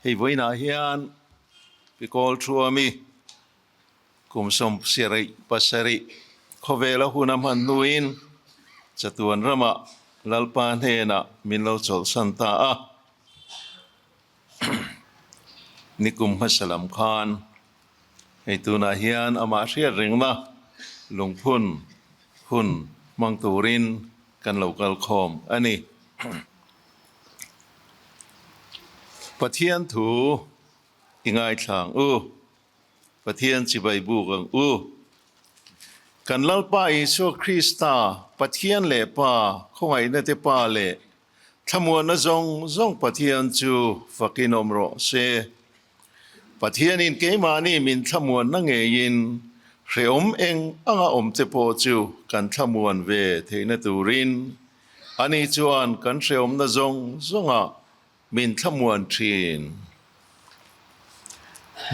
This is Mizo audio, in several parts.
Hei vawiinah hian pi kawl thuami kum 77 khawvela hun a hman hnuin chatuan ramah Lalpa hnenah min lo chawlhsan ta a. Nikum hmasa lam khan hei tunah hian amah hriat rengna lungphun hun hmang turin kan lo kal khawm a ni. Pathian thu i ngaithlang u, Pathian chibai buk ang u. Kan Lalpa Isua Krista, Pathian leh Pa, khawngaihna te Pa leh Thlamuanna zawng zawng Pathian chu fakin awm rawh se. Pathianin keimahni min thlamuanna ngeiin hrehawm eng anga awm che pawh chu kan thlamuan ve theihna turin ani chuan kan hrehawmna zawng zawngah min thlamuan thin.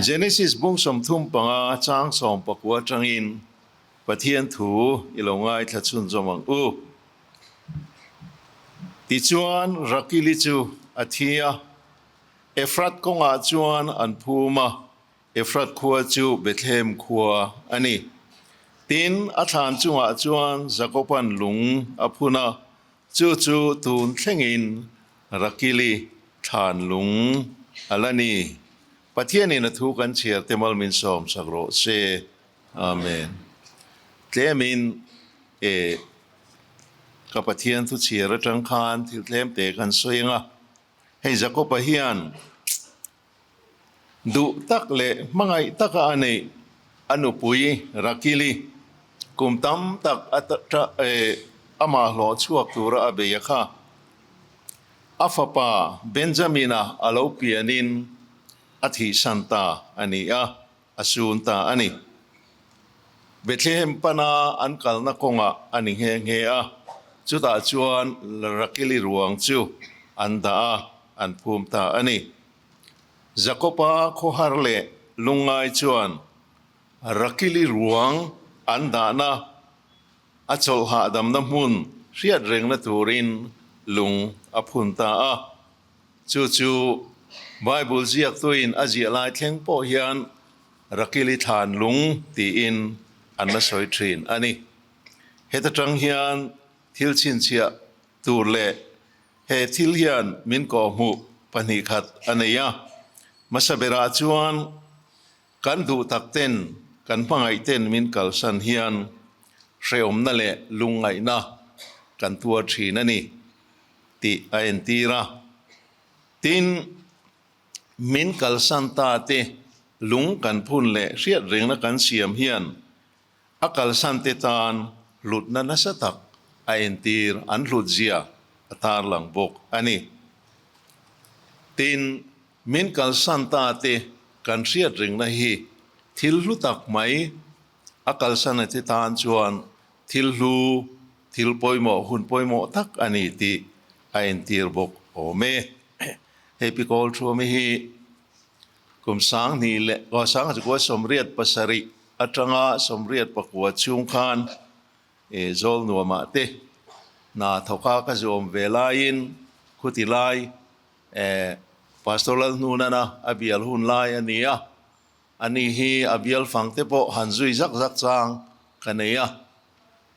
Genesis bung 35 chang 19 atangin Pathian thu i lo ngaithla chhunzawm ang u. Tichuan, Rakili chu a thi a, Efrat kawngah chuan an phum a, Efrat khua chu Bethlehem khua a ni. Tin, a thlan chungah chuan Jakoban lung a phun a, chu chu tun thlengin Rakili thlan lung a la ni. Pathianin a thu kan chhiar te mal min sawmsak rawh se. Amen. Tlemin e ka Pathian thu chhiar atang khan thil tlem te kan sawi ang a. Hei Jakob-a hian duh tak leh hmangaih taka a neih a nupui Rakili kum tam tak amah hlawh chhuak tura a bei a kha. A fapa Benjamin-a a lo pianin a thihsan ta a ni a. A sun ta a ni. Bethlehem pana an kalna kawngah a ni nghe nghe a, chutah chuan Rakili ruang chu an dah a, an phum ta a ni. Jakoba khawhar leh lungngai chuan Rakili ruang an dahna a chawlh hahdamna hmun hriat rengna turin lung a phun ta a. Chu chu Bible ziaktuin a ziah lai thleng pawh hian Rakili thlan lung tiin an la sawi thin a ni. Heta tang hian thil chhinchhiah tur leh he thil hian min kawhhmuh pahnih khat a nei a. Hmasa berah chuan kan duh tak ten kan hmangaih ten min kalsan hian hrehawmna leh lungngaihna kan tuar thin a ni. Tih a entir a. Tin, min kalsan ta te lung kan phun leh hriat rengna kan siam hian a kalsan te tan hlutna nasa tak a entir an hlutzia a tarlang bawk a ni. Tin, min kalsan ta te kan hriat rengna hi thil hlu tak mai a kalsan a te tan chuan thil hlu Thil pawimawh hun pawimawh tak a ni tih a entir bawk awm e. Hei Pi Kawl Thuami hi kum 2000 leh 1987 atanga 89 chhung khan Zawl nuamah te hna thawka ka zawm ve laiin khuti lai Pastor Lalhnunana a bial hun lai a ni a. Ani hi a bial fang te pawh han zui zak zak chang ka nei a.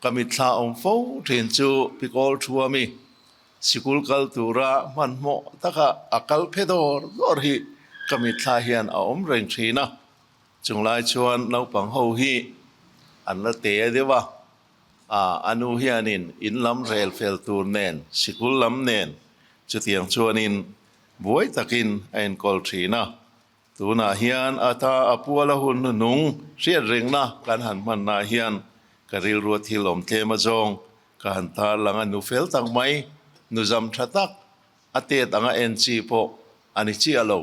Ka mitthla awm fo thin chu Pi Kawl Thuami sikul kal tura hmanhmawh taka a kal phe dawr dawr hi ka mitthla hian a awm reng thin a. Chunglai chuan naupang ho hi an la te deuh a, a nu hianin in lam rel fel tur nen, sikul lam nen chutiang chuanin buai takin a enkawl thin a. Tunah hian a ta a puala hun hnuhnung hriat rengna kan han hmanna hian ka rilrua thil awm tlem a zawng ka han tar lang a, nu fel tak mai, nu zam tha tak, a tet anga en chi pawh a ni chiah lo.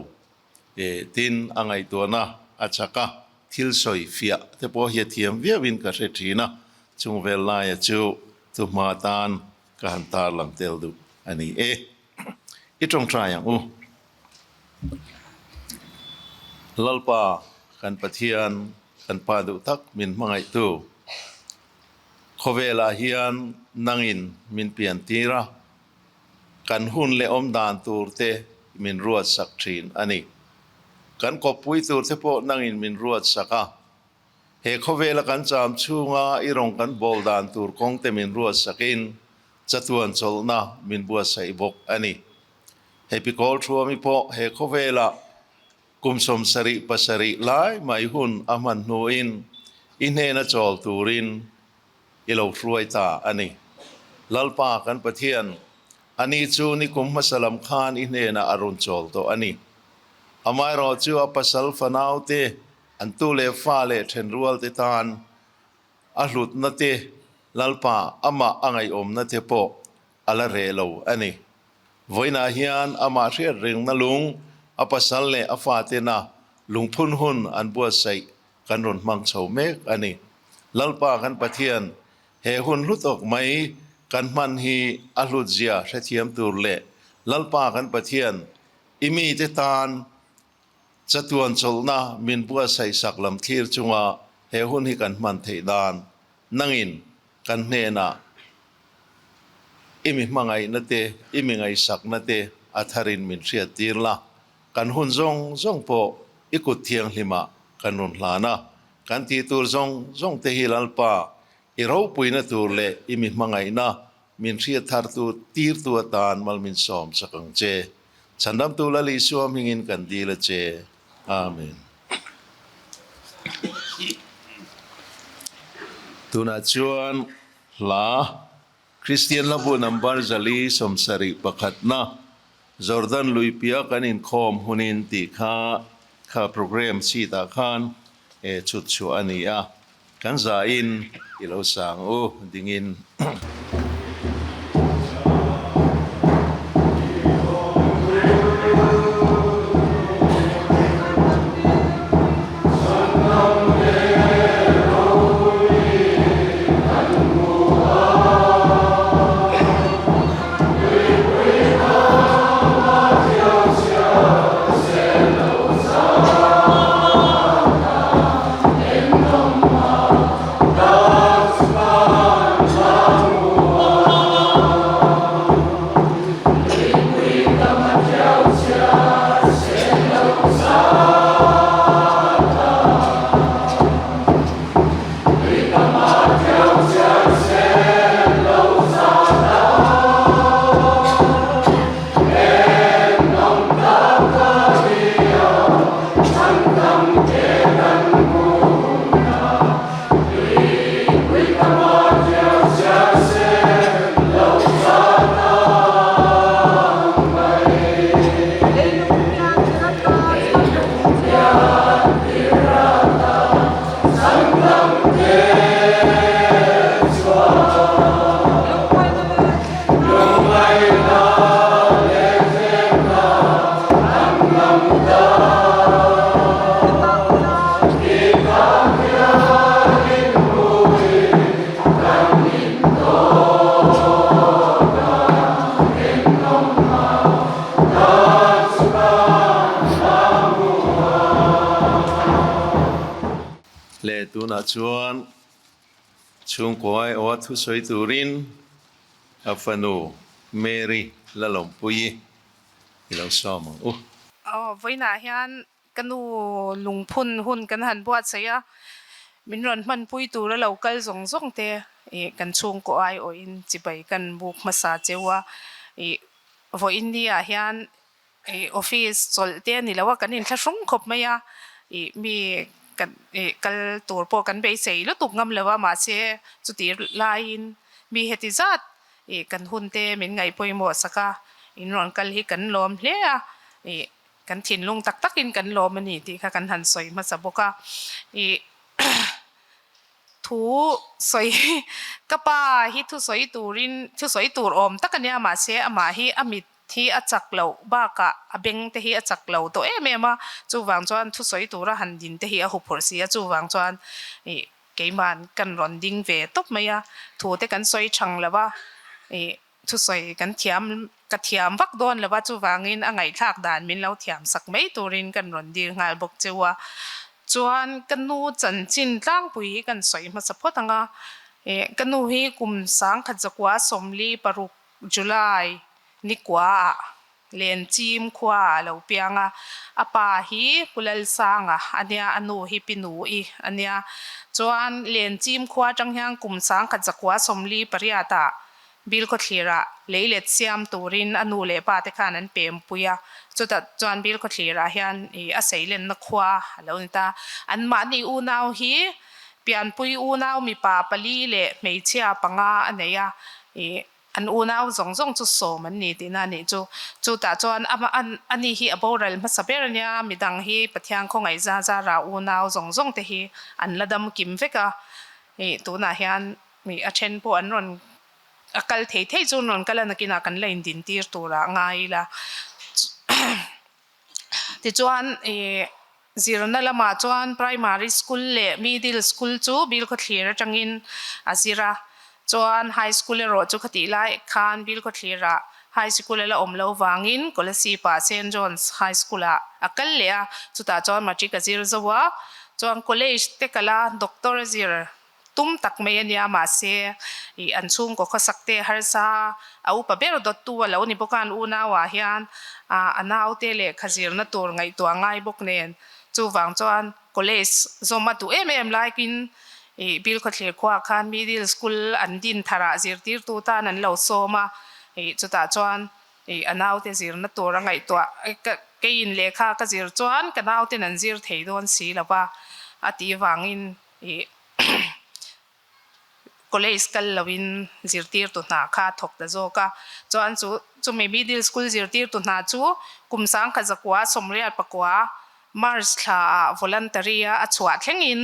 Tin, a ngaihtuahna a chak a, thil sawi fiah te pawh hi a thiam viauin ka hre thin a, chung vel laia chu thuhma tan ka han tar lang tel duh a ni e. I tawngtai ang u. Lalpa kan Pathian, kan Pa duh tak min hmangaihtu, khawvelah hian nangin min pian tir a, kan hun leh awm dan tur te min ruatsak thin a ni. Kan kawppui tur te pawh nangin min ruat sak a. He khawvela kan cham chhunga i rawn kan bawl dan tur kawng te min ruat sakin chatuan chawlhna min buatsaih bawk a ni. Hei pi kawl thuami pawh he khawvela kum 77 lai mai hun a hman hnuin i hnena chawl turin i lo hruai ta a ni. Lalpa kan Pathian, ani chu nikum hmasa lam khan i hnenah a rawn chawl tawh a ni. Amaherawhchu a pasal fanaute An tu leh fa leh thenrualte tan a hlutna te, Lalpa amah a ngaihawmna te pawh a la reh lo a ni. Vawiinah hian amah hriat rengna lung, a pasal leh a fatena lungphun hun an buatsaih kan rawn hmang chho mek a ni. Lalpa kan Pathian, he hun hlu tawk mai kan hman hi a hlutzia hrethiam tur leh Lalpa kan Pathian, i mite tan Chatuan chawlhna min buatsaih sak lam thlir chunga he hun hi kan hman theih dan nangin kan hnenah i mi hmangaihna te, i mi ngaihsakna te a tharin min hriat tir la, kan hun zawng zawng pawh i kut thianghlimah kan rawn hlan a, kan tih tur zawng zawng te hi Lalpa i ropuina tur leh i mi hmangaihna Min hriat thartu tirtu atan mal min sawm sak ang che. Chhandamtu Lal Isua hmingin kan dil a che. Amen. Tunah chuan hla Kristian Hlabu number 471 na Jordan Luipia kan inkhawm hunin tih kha kha program sheet ah khan chhut chhuah a ni a. Kan zain i lo sang u dingin. Le tunah chuan chhungkaw aiawha thusawi turin a fanu Mary Lalawmpuii i lo sawm ang u. Aw, vawiinah hian ka nu lungphun hun kan han buatsaih a, min rawn hmanpui tura lo kal zawng zawng te ih kan chhungkaw aiawhin chibai kan buk hmasa cheu a, ih vawiin ni ah hian Ih office chawlh te a ni lo a, kan inthlahrung khawp mai a, ih mi kan ih kal tur pawh kan beisei lutuk ngam lo a, mahse chuti laiin mi heti zat ih kan hun te min ngaih pawimawh sak a, in rawn kal hi kan lawm hle a, ih kan thinlung tak takin kan lawm a ni tih kha kan han sawi hmasa bawk a, ih Thu sawi ka pa hi thu sawi turin thu sawi tur awm tak a nia mahse amah hi a mit hi a chak loh bakah a beng te hi a chak lo tawh em em a, chuvang chuan thu sawi tura han din te hi a huphurh si a, chuvang chuan ih keiman kan rawn ding ve tawp mai a, thu te kan sawi thang lo a ih thusawi kan thiam ka thiam vak dawn lo a, chuvangin a ngaihthlak dan min lo thiam sak mai turin kan rawn dil nghal bawk cheu a. Chuan ka nu chanchin tlangpui hi kan sawi hmasa phawt ang a, eh ka nu hi kum 1946 July ni kuaah. Lenchim khua a lo piang a, a pa hi Pu Lalsanga a nia, a nu hi Pi Nui a nia. Chuan Lenchim khua atang hian kum 1948 ah Bilkhawthlirah leilet siam turin a nu leh pa te khan an pempui a, chutah chuan Bilkhawthlirah hian ih a seilenna khua a lo ni ta. Anmahni unau hi pianpui unau mipa pali leh hmeichhia panga a nei a, ih An unau zawng zawng chu sawm an ni tihna a nih chu. Chutah chuan a ni hi a boral hmasa ber a nia, midang hi Pathian khawngaih za zara unau zawng zawng te hi an la dam kim vek a. Ih tunah hian ih a then pawh an rawn a kal thei thei chu an rawn kal a, nakinah kan la indin tir turah ngai ila. Tichuan ih Zirna lamah chuan Primary School leh Middle School chu Bilkhawthlir atangin a zir a, chuan High School erawh chu khatih lai khan Bilkhawthlirah High Sikul a la awm lo vangin Kolasib-ah Saint John's High School-ah a kal leh a, chutah chuan Matric a zir zo a, chuan College te kal a, Doctor a zir Tum tak mai a nia, mahse ih an chhungkaw khawsak te harsa a upa ber dawttu a lo ni bawk a, an unauah hian a naute lehkha zirna tur ngaihtuah ngai bawk nen chuvang chuan college zawm a duh em em laikin ih Bilkhawthlir khuaah khan middle school an din tharah zirtirtu tan an lo sawm a, ih chutah chuan ih a naute zirna tur a ngaihtuah keiin lehkha ka zir chuan ka nauten an zir thei dawn si lo va a tih vangin Ih college kal loin zirtirtu hna kha a thawk ta zawk a, chuan chu chumi middle school zirtirtu hna chu kum 1989 March thla ah voluntary a a chhuah thlengin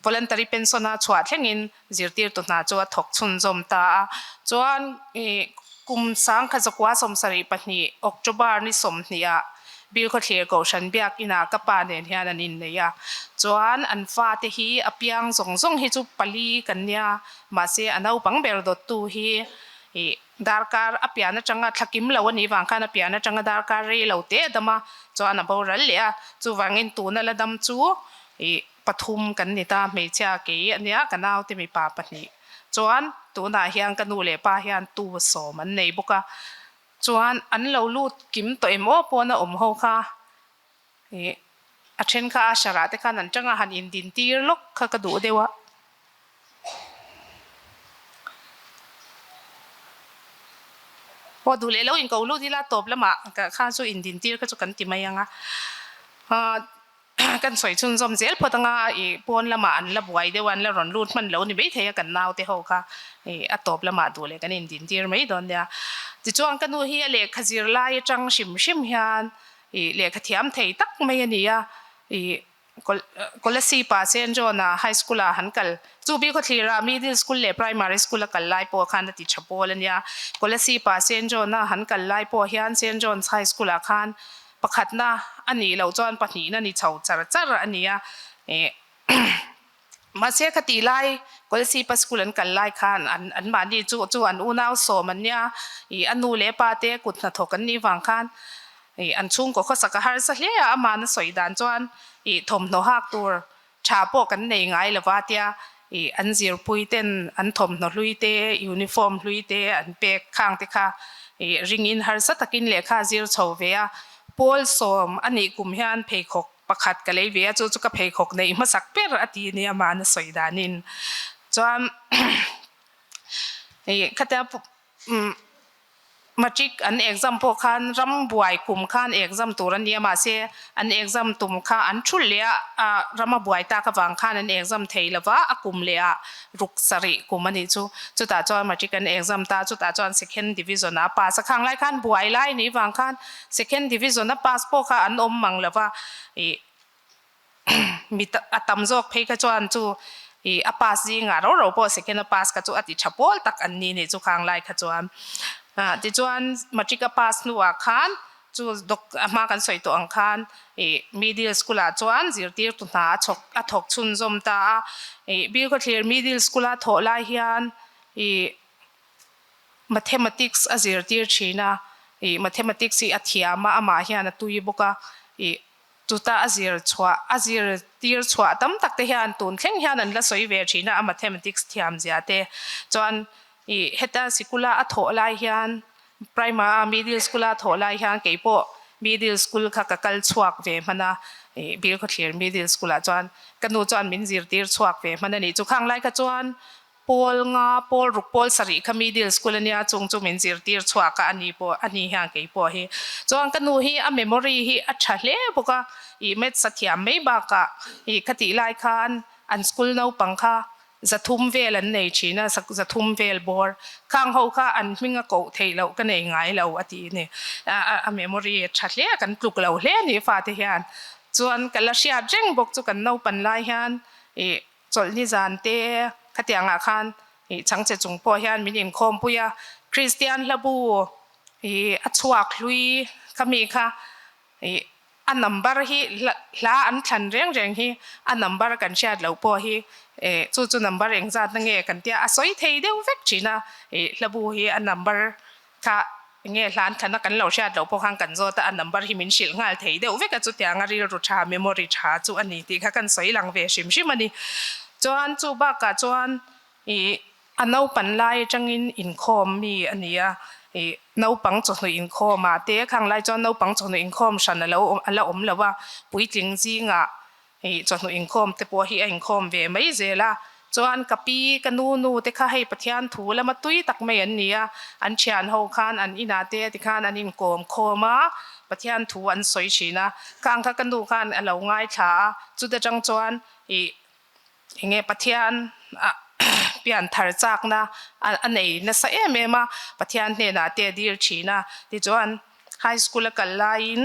voluntary pension a chhuah thlengin zirtirtu hna chu a thawk chhunzawm ta a, chuan ih kum 1972 October ni 20 ah Bilkhawthlir Kohhran Biakinah ka pa nen hian an innei a, chuan an fate hi a piang zawng zawng hi chu pali kan nia, mahse a naupang ber dawttu hi ih darkar a pian atanga thla kim lo a nih vang khan a pian atanga darkar rei lo teh a dam a, chuan a boral leh a, chuvangin tuna la dam chu ih pathum kan ni ta, hmeichhia kei a nia ka naute mipa pahnih chuan tunah hian ka nu leh pa hian tu sawm an nei bawk a. Chuan an lo lut kim tawh em aw pawn a awm ho kha ih a then kha a sharah te khan an tanga han indin tir lawk kha ka duh deuh a. Aw duh leh lo in ko lut ila tawp lamah kha chu indin tir kha chu kan ti mai ang a. Kan sawi chhunzawm zel phawt anga ih pawn lamah an la buai deuh a, an la rawn lut hman lo ni maithei a kan naute ho kha ih a tawp lamah duh leh kan indin tir mai dawn nia. Tichuan ka nu hi a lehkha zir lai atang hrim hrim hian ih lehkha thiam thei tak mai a ni a, ih Kolasib-ah Saint John-ah High School-ah han kal chu Bikhawthlirah Middle School leh Primary School a kal lai pawh khan a ti tha pawl a nia. Kolasib-ah Saint John-a han kal lai pawh hian Saint John's High School-ah khan Pakhatna a nih loh chuan pahnihna ni chho char char a ni a, ih mahse khatih lai Kolsipa school an kal lai khan an anmahni chu chu an unau sawm an nia, ih a nu leh pa te kut hnathawk an nih vang khan ih an chhungkaw khawsak a harsa hle a, amahna sawi dan chuan ih thawmhnaw hak tur Tha pawh kan nei ngai lo va tia ih an zirpui ten an thawmhnaw hlui te, uniform hlui te an pek khang te kha ih ringin harsa takin lehkha a zir chho ve a. Pawl sawm a nih kum hian pheikhawk pakhat ka lei ve a, chu chu ka pheikhawk neih hmasak ber a ti nia mahna sawi danin. Chuan ih khatia umm Matric an exam pawh khan ram buai kum khan exam tur a nia mahse an exam tum kha an thulh leh a, ram a buai tak avang khan an exam thei lo va, a kum leh ah ruk sarih kum a nih chu. Chutah chuan matric an exam ta, chutah chuan second division ah a pass a, khang lai khan buai lai nih vang khan second division a pass pawh kha an awm mang lo va, ih Mi a tam zawk phei kha chuan chu ih a pass zingah ro ro pawh second a pass kha chu a ti tha pawl tak an ni nih chu khang lai kha chuan. Ah tichuan matric a pass hnuah khan chu doc a hma kan sawi tawh ang khan ih middle school ah chuan zirtirtu hna a chhawk a thawk chhunzawm ta a. Ih Bilkhawthlir middle school a thawh lai hian ih mathematics a zirtir thin a, ih mathematics hi a thiam a amah hian a tui bawk a ih Chuta a zir chhuah, a zir tir chhuah tam tak te hian tun thleng hian an la sawi ve thin a, a mathematics thiam zia te. Chuan ih heta sikula a thawh lai hian Primary a middle school a thawh lai hian kei pawh middle school kha ka kal chhuak ve hman a, ih Bilkhawthlir middle school ah chuan ka nu chuan min zirtir chhuak ve hman a nih chu. Khang lai kha chuan pawl nga pawl ruk pawl sarih kha middle school a nia chung chu min zirtir chhuak a a ni pawh a ni hian kei pawh hi. Chuan ka nu hi a memory hi a tha hle bawk a, ih maths a thiam mai bakah ih khatih lai khan an school naupang kha 300 vel an nei thin a, 300 vel bawr khang ho kha an hming a koh theih loh ka nei ngai lo a ti a ni. A memory a tha hle a, kan tluk lo hle a ni fate hian. Chuan ka la hriat reng bawk chu kan naupan lai hian ih chawlhni zan te khatiangah khan ih chhangchhe chung pawh hian min inkhawmpui a, Kristian hlabu ih a chhuak hlui kha mi kha Ih, a number hi hla an thlan reng reng hi a number kan hriat loh pawh hi eh chu chu number engzat na nge kan tia a sawi thei deuh vek thin a, ih hlabu hi a number kha enge hla an thlan a kan lo hriat loh pawh khan kan zawt a, a number hi min hrilh nghal thei deuh vek a chutiang a rilru tha memory tha chu a ni tih kha kan sawi lang ve hrim hrim a ni. Chuan chu bakah chuan ih A naupan lai atangin inkhawm mi a ni a, ih naupang chawhnu inkhawm ah te khang lai chuan naupang chawhnu inkhawm hran a lo a la awm lo a, puitling zingah ih chawhnu inkhawm te pawh hi a inkhawm ve mai zel a, chuan ka pi ka nu nu te kha hei Pathian thu lama tui tak mai an ni a, an thian ho khan an inah te tikhan an inkawm khawm a, Pathian thu an sawi thin a, khang kha ka nu khan a lo ngaithla a, chuta tang chuan ih Enge Pathian ah pian thar chakna a nei nasa em em a, Pathian hnenah te a dil thin a. Tichuan high school a kal laiin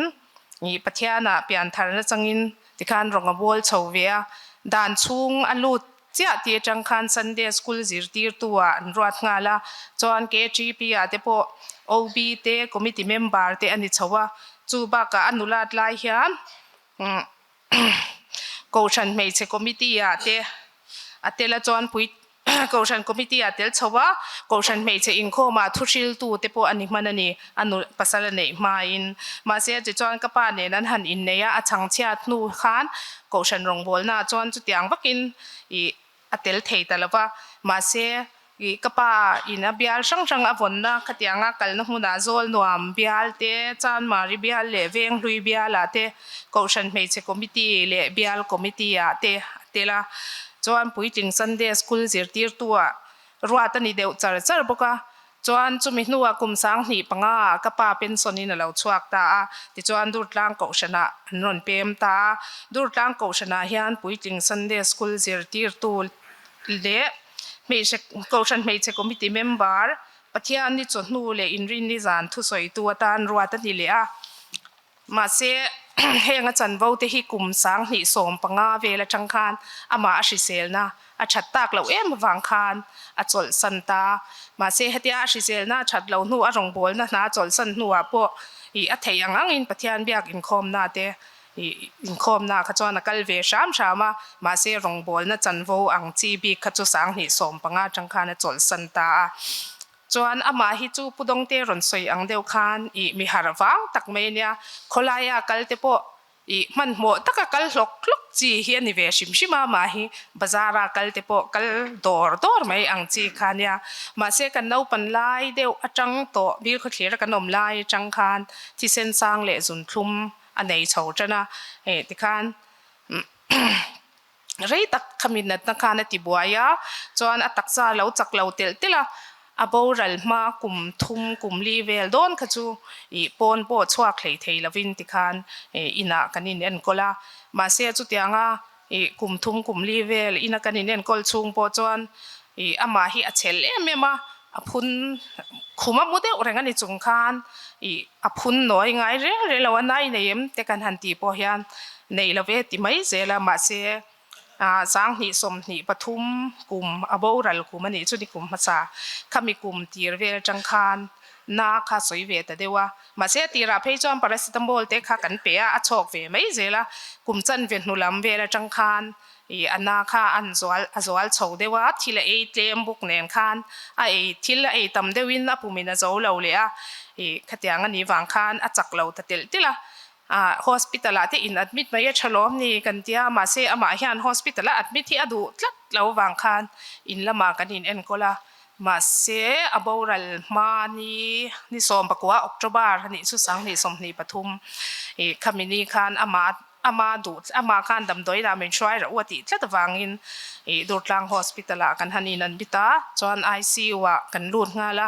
ih Pathian ah pian thar na changin tikhan rawng a bawl chho ve a. Dan chhung a lut chiah tih atang khan Sunday school zirtirtu ah an ruat nghal a. Chuan KTP ah te pawh OB te committee member te a ni chho a. Chu bakah a nulat lai hian Kohhran hmeichhe committee ah te a tel a chuan pui Kohhran committee ah tel chho a, Kohhran hmeichhe inkhawm ah thuhriltu te pawh a ni hman a ni, a nu pasal a neih hmain. Mahse tichuan ka pa nen an han innei a, a chhangchhiat hnu khan Kohhran rawngbawlna ah chuan chutiang vakin ih a tel thei ta lo va, mahse ih ka pa in a bial hrang hrang a vawnna khatianga kalna hmunah zawl nuam bial te, Chanmari bial leh Venghlui bialah te, Kohhran Hmeichhe Committee leh Bial Committee ah te a tel a, chuan puitling Sunday School zirtirtu-ah ruat a ni deuh char char bawk a. Chuan chumi hnuah kum 2005 ah ka pa pension in a lo chhuak ta a, tichuan Durtlang Kohhranah an rawn pem ta a. Durtlang Kohhranah hian puitling Sunday School zirtirtu leh hmeichhe Kohhran Hmeichhe Committee member Pathian ni chawhnu leh Inrinni zan thusawitu atan ruat a ni leh a. Mahse, heng a chanvo te hi kum 2015 vel atang khan amah a hriselna a that tak loh em avang khan a chawlhsan ta. Mahse, hetia a hriselna a that loh hnu a rawngbawlna hna a chawlhsan hnuah pawh ih a theih ang angin Pathian biak inkhawmna te ih inkhawmna kha chuan a kal ve hram hram a. Mahse, rawngbawlna chanvo ang chi bik kha chu 2015 atang khan a chawlhsan ta a. Chuan amah hi chu Pu Dawngte rawn sawi ang deuh khan ih mi harh vang tak mai ania, khawlaia kal te pawh ih hmanhmawh taka kal hlawk hlawk chi hi a ni ve hrim hrim a, amah hi bazara kal te pawh kal dawr dawr mai ang chi kha ania. Mahse kan naupan lai deuh atang tawh Bilkhawthlir a kan awm lai atang khan thisen sang leh zunthlum a nei chho tan a, hei tikhan Rei tak kha mi natna khan a ti buai a, chuan a taksa a lo chak lo telh telh a, a boral hma kum thum kum li vel dawn kha chu ih pawn pawh chhuak hlei thei lovin tikhan ih inah kan in enkawl a, mahse chutianga ih kum thum kum li vel ina kan in enkawl chhung pawh chuan ih amah hi a chhel em em a, a phun khum a mu deuh reng a ni chung khan ih a phun nawi ngai reng reng lo a, nai nei em te kan han tih pawh hian nei lo ve ti mai zel a, mahse 2023 kum a boral kum a nih chu ni kum hmasa khami kum tir vel atang khan na kha sawi ve ta deuh a, mahse a tirah phei chuan paracetamol te kha kan pe a, a chhawk ve mai zel a, kum chanve hnu lam vel atang khan ih a na kha an zual a zual chho deuh a, thil a ei tlem bawk nen khan a ei thil a ei tam deuhin a pumin a zo lo leh a, ih khatiang a nih vang khan a chak lo ta telh telh a. Ah hospital ah te in admit mai a tha lawm ni kan tia mahse amah hian hospital a admit hi a duh tlat lo vang khan in lamah kan in enkawl a. Mahse, a boral hma ni ni 19 October a nih chu 2023 ih khami ni khan amah ama duh amah khan damdawiin ah min hruai reuh a tih tlat avangin ih Durtlang Hospital ah kan han in an bit a, chuan ICU ah kan lut nghal a,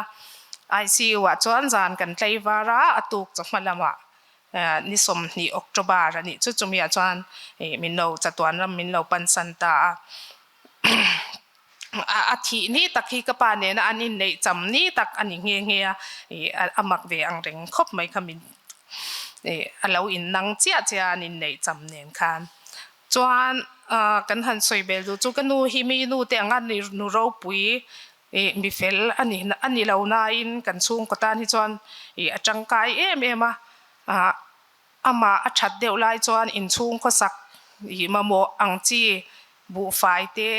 ICU ah chuan zan kan tlaivar a, a tuk chawhma lamah Ni 20 October a nih chu chumiah chuan min lo chatuan ram min lo pansan ta a. A thih ni tak hi ka pa nena an inneih cham ni tak a ni nghe nghe a, a mak ve ang reng khawp mai kha min a lo innang chiah chiah a an inneih cham nen khan. Chuan kan han sawi bel duh chu ka nu hi mi nu te anga nu ropui Ih mi fel a ni a ni lo nain kan chhungkaw tan hi chuan ih a tangkai em em a, ah amah a that deuh lai chuan inchhung khawsak ih mamawh ang chi buhfai te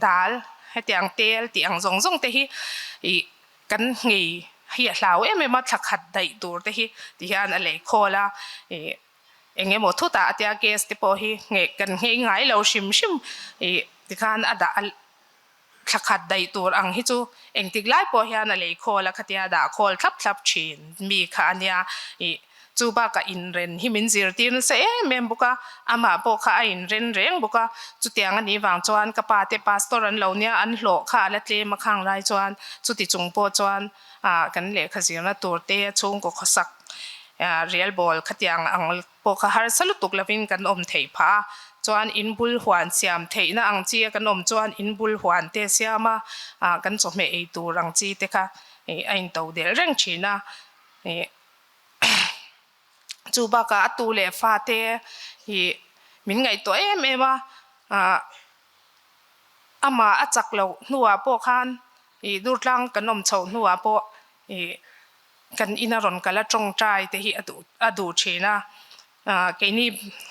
dal hetiang tel tih ang zawng zawng te hi ih kan nghei hi a hlau em em a thla khat daih tur te hi ti hian a lei khawl a ih eng emaw thutah a tia gas te pawh hi nghei kan nghei ngai lo hrim hrim ih tikhan a dah a Thla khat daih tur ang hi chu engtik lai pawh hian a lei khawl a khatia dah khawl thlap thlap thin mi kha a nia. Ih, chu bakah inren hi min zirtir nasa em em bawk a, amah pawh kha a inren reng bawk a. Chutiang a nih vang chuan ka pa te pastor an lo nia, an hlawh kha a la tlem a khang lai chuan chuti chung pawh chuan ah kan lehkha zirna tur te chhungkaw khawsak rial bawl khatiang ang pawh kha harsa lutuk lovin kan awm theih phah a, chuan in bul huan siam theihna ang chi a kan awm chuan in bul huan te siam a, ah kan chawhmeh ei tur ang chi te kha ih a into delh reng thin a, ih chu bakah a tu leh fa te ih min ngaihtuah em em a, ah amah a chak loh hnuah pawh khan ih durtlang kan awm chhoh hnuah pawh ih Kan ina rawn kal a tawngtai te hi a duh a duh thin a, keini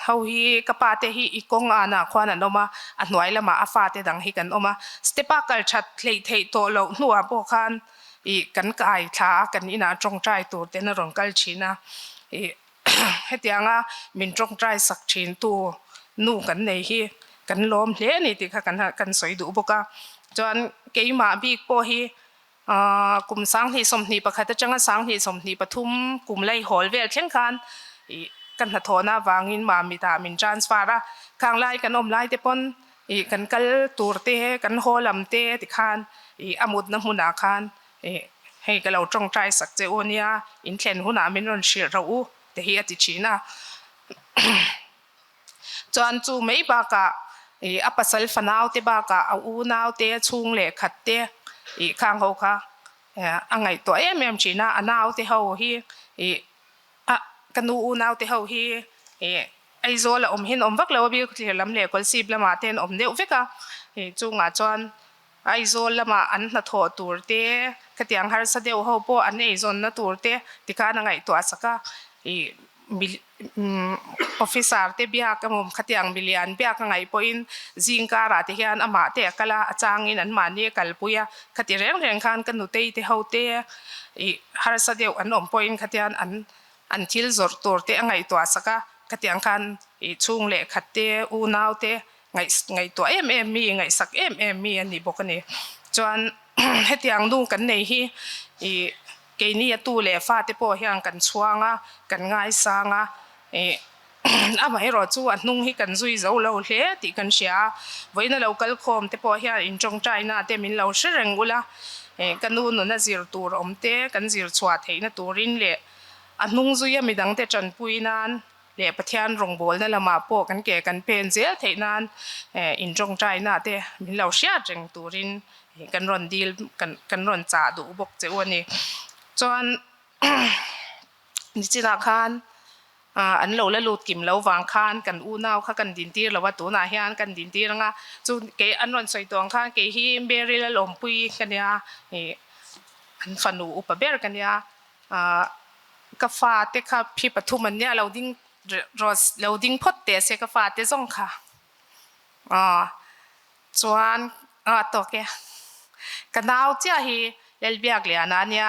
ho hi ka pa te hi i kawng anah khuan an awm a, a hnuai lamah a fate dang hi kan awm a, step a kal that hleih theih tawh loh hnuah pawh khan ih kan kai thla a kan inah tawngtai tur ten a rawn kal thin a, ih hetianga min tawngtai sak thin tu nu kan nei hi kan lawm hle a ni tih kha kan kan sawi duh bawk a, chuan keimah bik pawh hi Kum 2021 atanga 2023 kum laihawl vel thleng khan ih ka hnathawhna avangin Mamitah min transfer a, khang lai kan awm lai te pawn ih kan kal tur te kan haw lam te tikhan ih a mutna hmunah khan ih hei ka lo tawngtai sak che u ania in thlen hunah min rawn hrilh rawh u te hi a ti thin a. Chuan chu mai bakah ih a pasal fanau te bakah a unau te chhung leh khat te ih khang ho kha a ngaihtuah em em thin a, a nau te ho hi ih a ka nu unau te ho hi ih Aizawl a awm hian awm vak lo a Bilkhawthlir lam leh Kawlsip lamah te an awm deuh vek a, ih chungah chuan Aizawl lamah an hnathawh tur te khatiang harsa deuh ho pawh an eizawnna tur te tikhan a ngaihtuah sak a ih Officer te biak emaw khatiang milian biak a ngaih pawhin zing karah te hian amah te a kal a, a changin anmahni a kalpui a, khati reng reng khan ka nutei te ho te ih harsa deuh an awm pawhin khatian an an thil zawrh tur te a ngaihtuah sak a, khatiang khan ih chhung leh khat te unau te ngaihtuah em em mi, ngaihsak em em mi a ni bawk a ni. Chuan hetiang nu kan nei hi ih Keini a tu leh fate pawh hian kan chhuang a, kan ngaisang a, ih amaherawh chu a hnung hi kan zui zo lo hle tih kan hria a, vawiin a lo kal khawm te pawh hian intawngtaina te min lo hre reng ula, ih ka nu nuna zir tur awm te kan zir chhuah theihna turin leh a hnung zuia midangte tanpui nan leh Pathian rawngbawlna lamah pawh kan ke kan pen zel theih nan intawngtaina te min lo hriat reng turin kan rawn dil kan kan rawn chah duh bawk che u a ni. Chuan nichinah khan an lo la lut kim lo vang khan kan unau kha kan dintir lo a, tunah hian kan dintir ang a, chu kei an rawn sawi tawh ang khan kei hi Mary Lalawmpui ka nia ih an fanu upa ber ka nia. Ahh ka fate kha phi pathum an nia lo ding rawh lo ding phawt teh se ka fate zawng kha aw chuan a tawk e ka nau chiah hi Lalbiak Liana a nia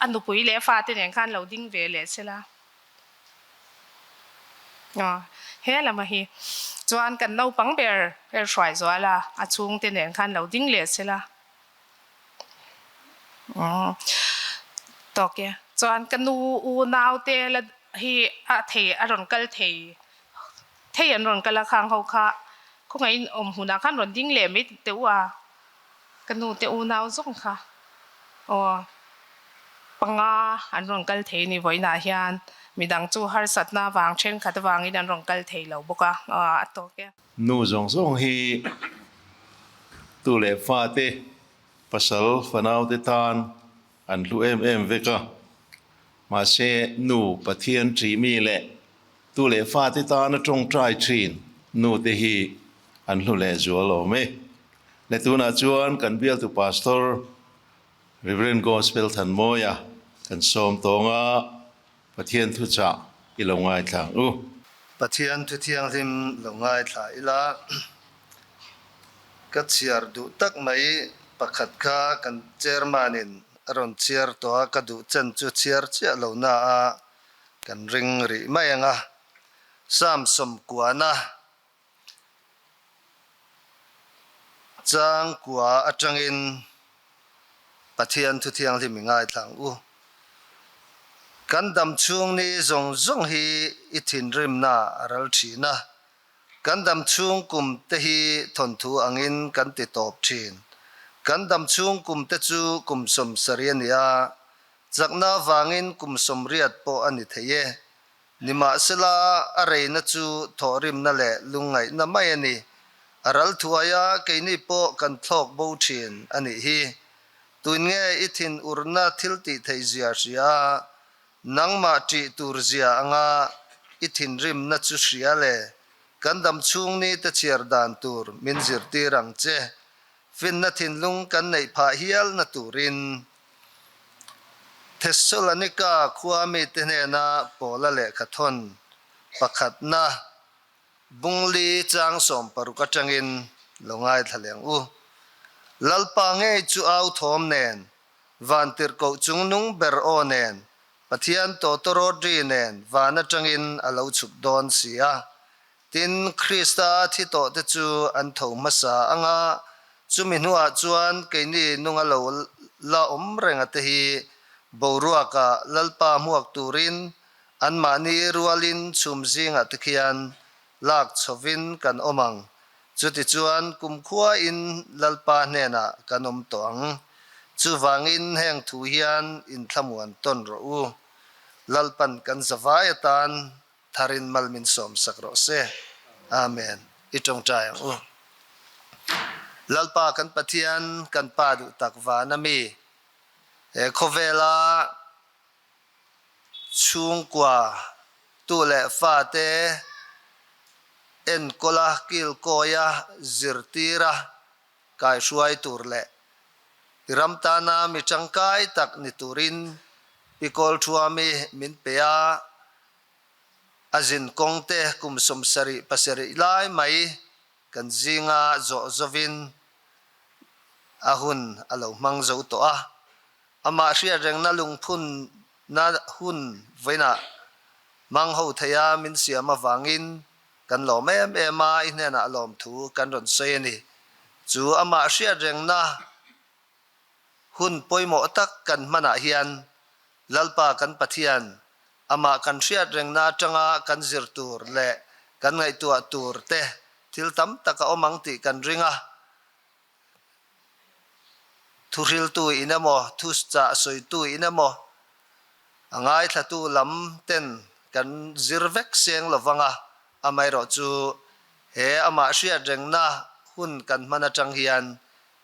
a nupui leh fate nen khan lo ding ve leh se la aw he lama hi chuan kan naupang ber her hruai zual a a chhungte nen khan lo ding leh se la. Tawk e. Chuan ka nu unau te la hi a thei a rawn kal thei thei an rawn kal a khang ho kha khawngaihin awm hunah khan rawn ding leh mai teh u a ka nu te unau zawng kha aw panga an rawn kal thei a ni vawiinah hian midang chu harsatna vang thenkhat avangin an rawn kal thei lo bawk a a tawk e. Nu zawng zawng hi tu leh fate pasal fanau te tan an hlu em em vek a, mahse nu Pathian ṭih mi leh tu leh fate tana ṭawngṭai ṭhin nu te hi an hlu leh zual awm e. Le tunah chuan kan bialtu Pastor Rev. Gospel Thanmawia kan sawm tawng a, Pathian thuchah i lo ngaithla ang u. Pathian thu thianghlim lo ngaithla ila, ka chhiar duh tak mai pakhat kha kan chairman in a rawn chhiar tawh a, ka duh chen chu chhiar chiah lo na a kan ring rih mai ang a, Psalm sawmkuana Changkua atangin Pathian thu thianghlim i ngaithla ang u. Kan dam chhung ni zawng zawng hi i thinrimna a ral thin a, kan dam chhung kum te hi thawnthu angin kan ti tawp thin. Kan dam chhung kum te chu kum 70 a ni a, chakna avangin kum 80 pawh a ni thei e. Nimahsela, a reina chu thawhrimna leh lungngaihna mai a ni. A ral thuaia keini pawh kan thlawk bo thin a nih hi. Tun nge i thin urna thil tih theih zia hria a, nangmah ṭih tur zia anga i thinrimna chu hria le, kan dam chhung ni te chhiar dan tur min zirtir ang che. Finna thinlung kan neih phah hialna turin. Thessalonika khua mite hnena Paula lehkha thawn pakhatna Bungli chang 16 atangin lo ngaithla leng u. Lalpa ngei chu au thawm nen, vantirhkoh chungnung ber aw nen, Pathian tawtawrawt ri nen van atangin a lo chhuk dawn si a. Tin, Krista thi tawhte chu an tho hmasa ang a, chumi hnuah chuan keini nunga lo la awm renga te hi boruaka Lalpa hmuak turin anmahni rualin chhum zingah te khian lak chhovin kan awm ang. Chutichuan kumkhuain Lalpa hnenah kan awm tawh ang. Chuvangin heng thu hian inthlamuan tawn rawh u. Lalpan kan zavai atan Tharin mal min sawm sak rawh se. Amen. I tawngtai ang u. Lalpa kan Pathian, kan Pa duh tak van a mi, he khawvela chhungkua tu leh fate enkawla, kilkawia, zirtira kaihruai tur leh i ram tana mi tangkai tak ni turin i kawlthuami min pe a. A zin kawng te kum 77 lai mai kan zinga zawh zovin a hun a lo hmang zo tawh a. Amah hriatrengna lungphunna hun vawiinah hmang ho theia min siam avangin kan lawm em em a, i hnenah lawmthu kan rawn sawi a ni. Chu amah hriatrengna Hun pawimawh tak kan hmanah hian Lalpa kan Pathian, amah kan hriat rengna atanga kan zir tur leh kan ngaihtuah tur te thil tam tak a awm ang tih kan ring a. Thuhriltu in emaw, thuchah sawitu in emaw, a ngaithlatu lam ten kan zir vek seng lovang a, amaherawhchu he amah hriat rengna hun kan hman atang hian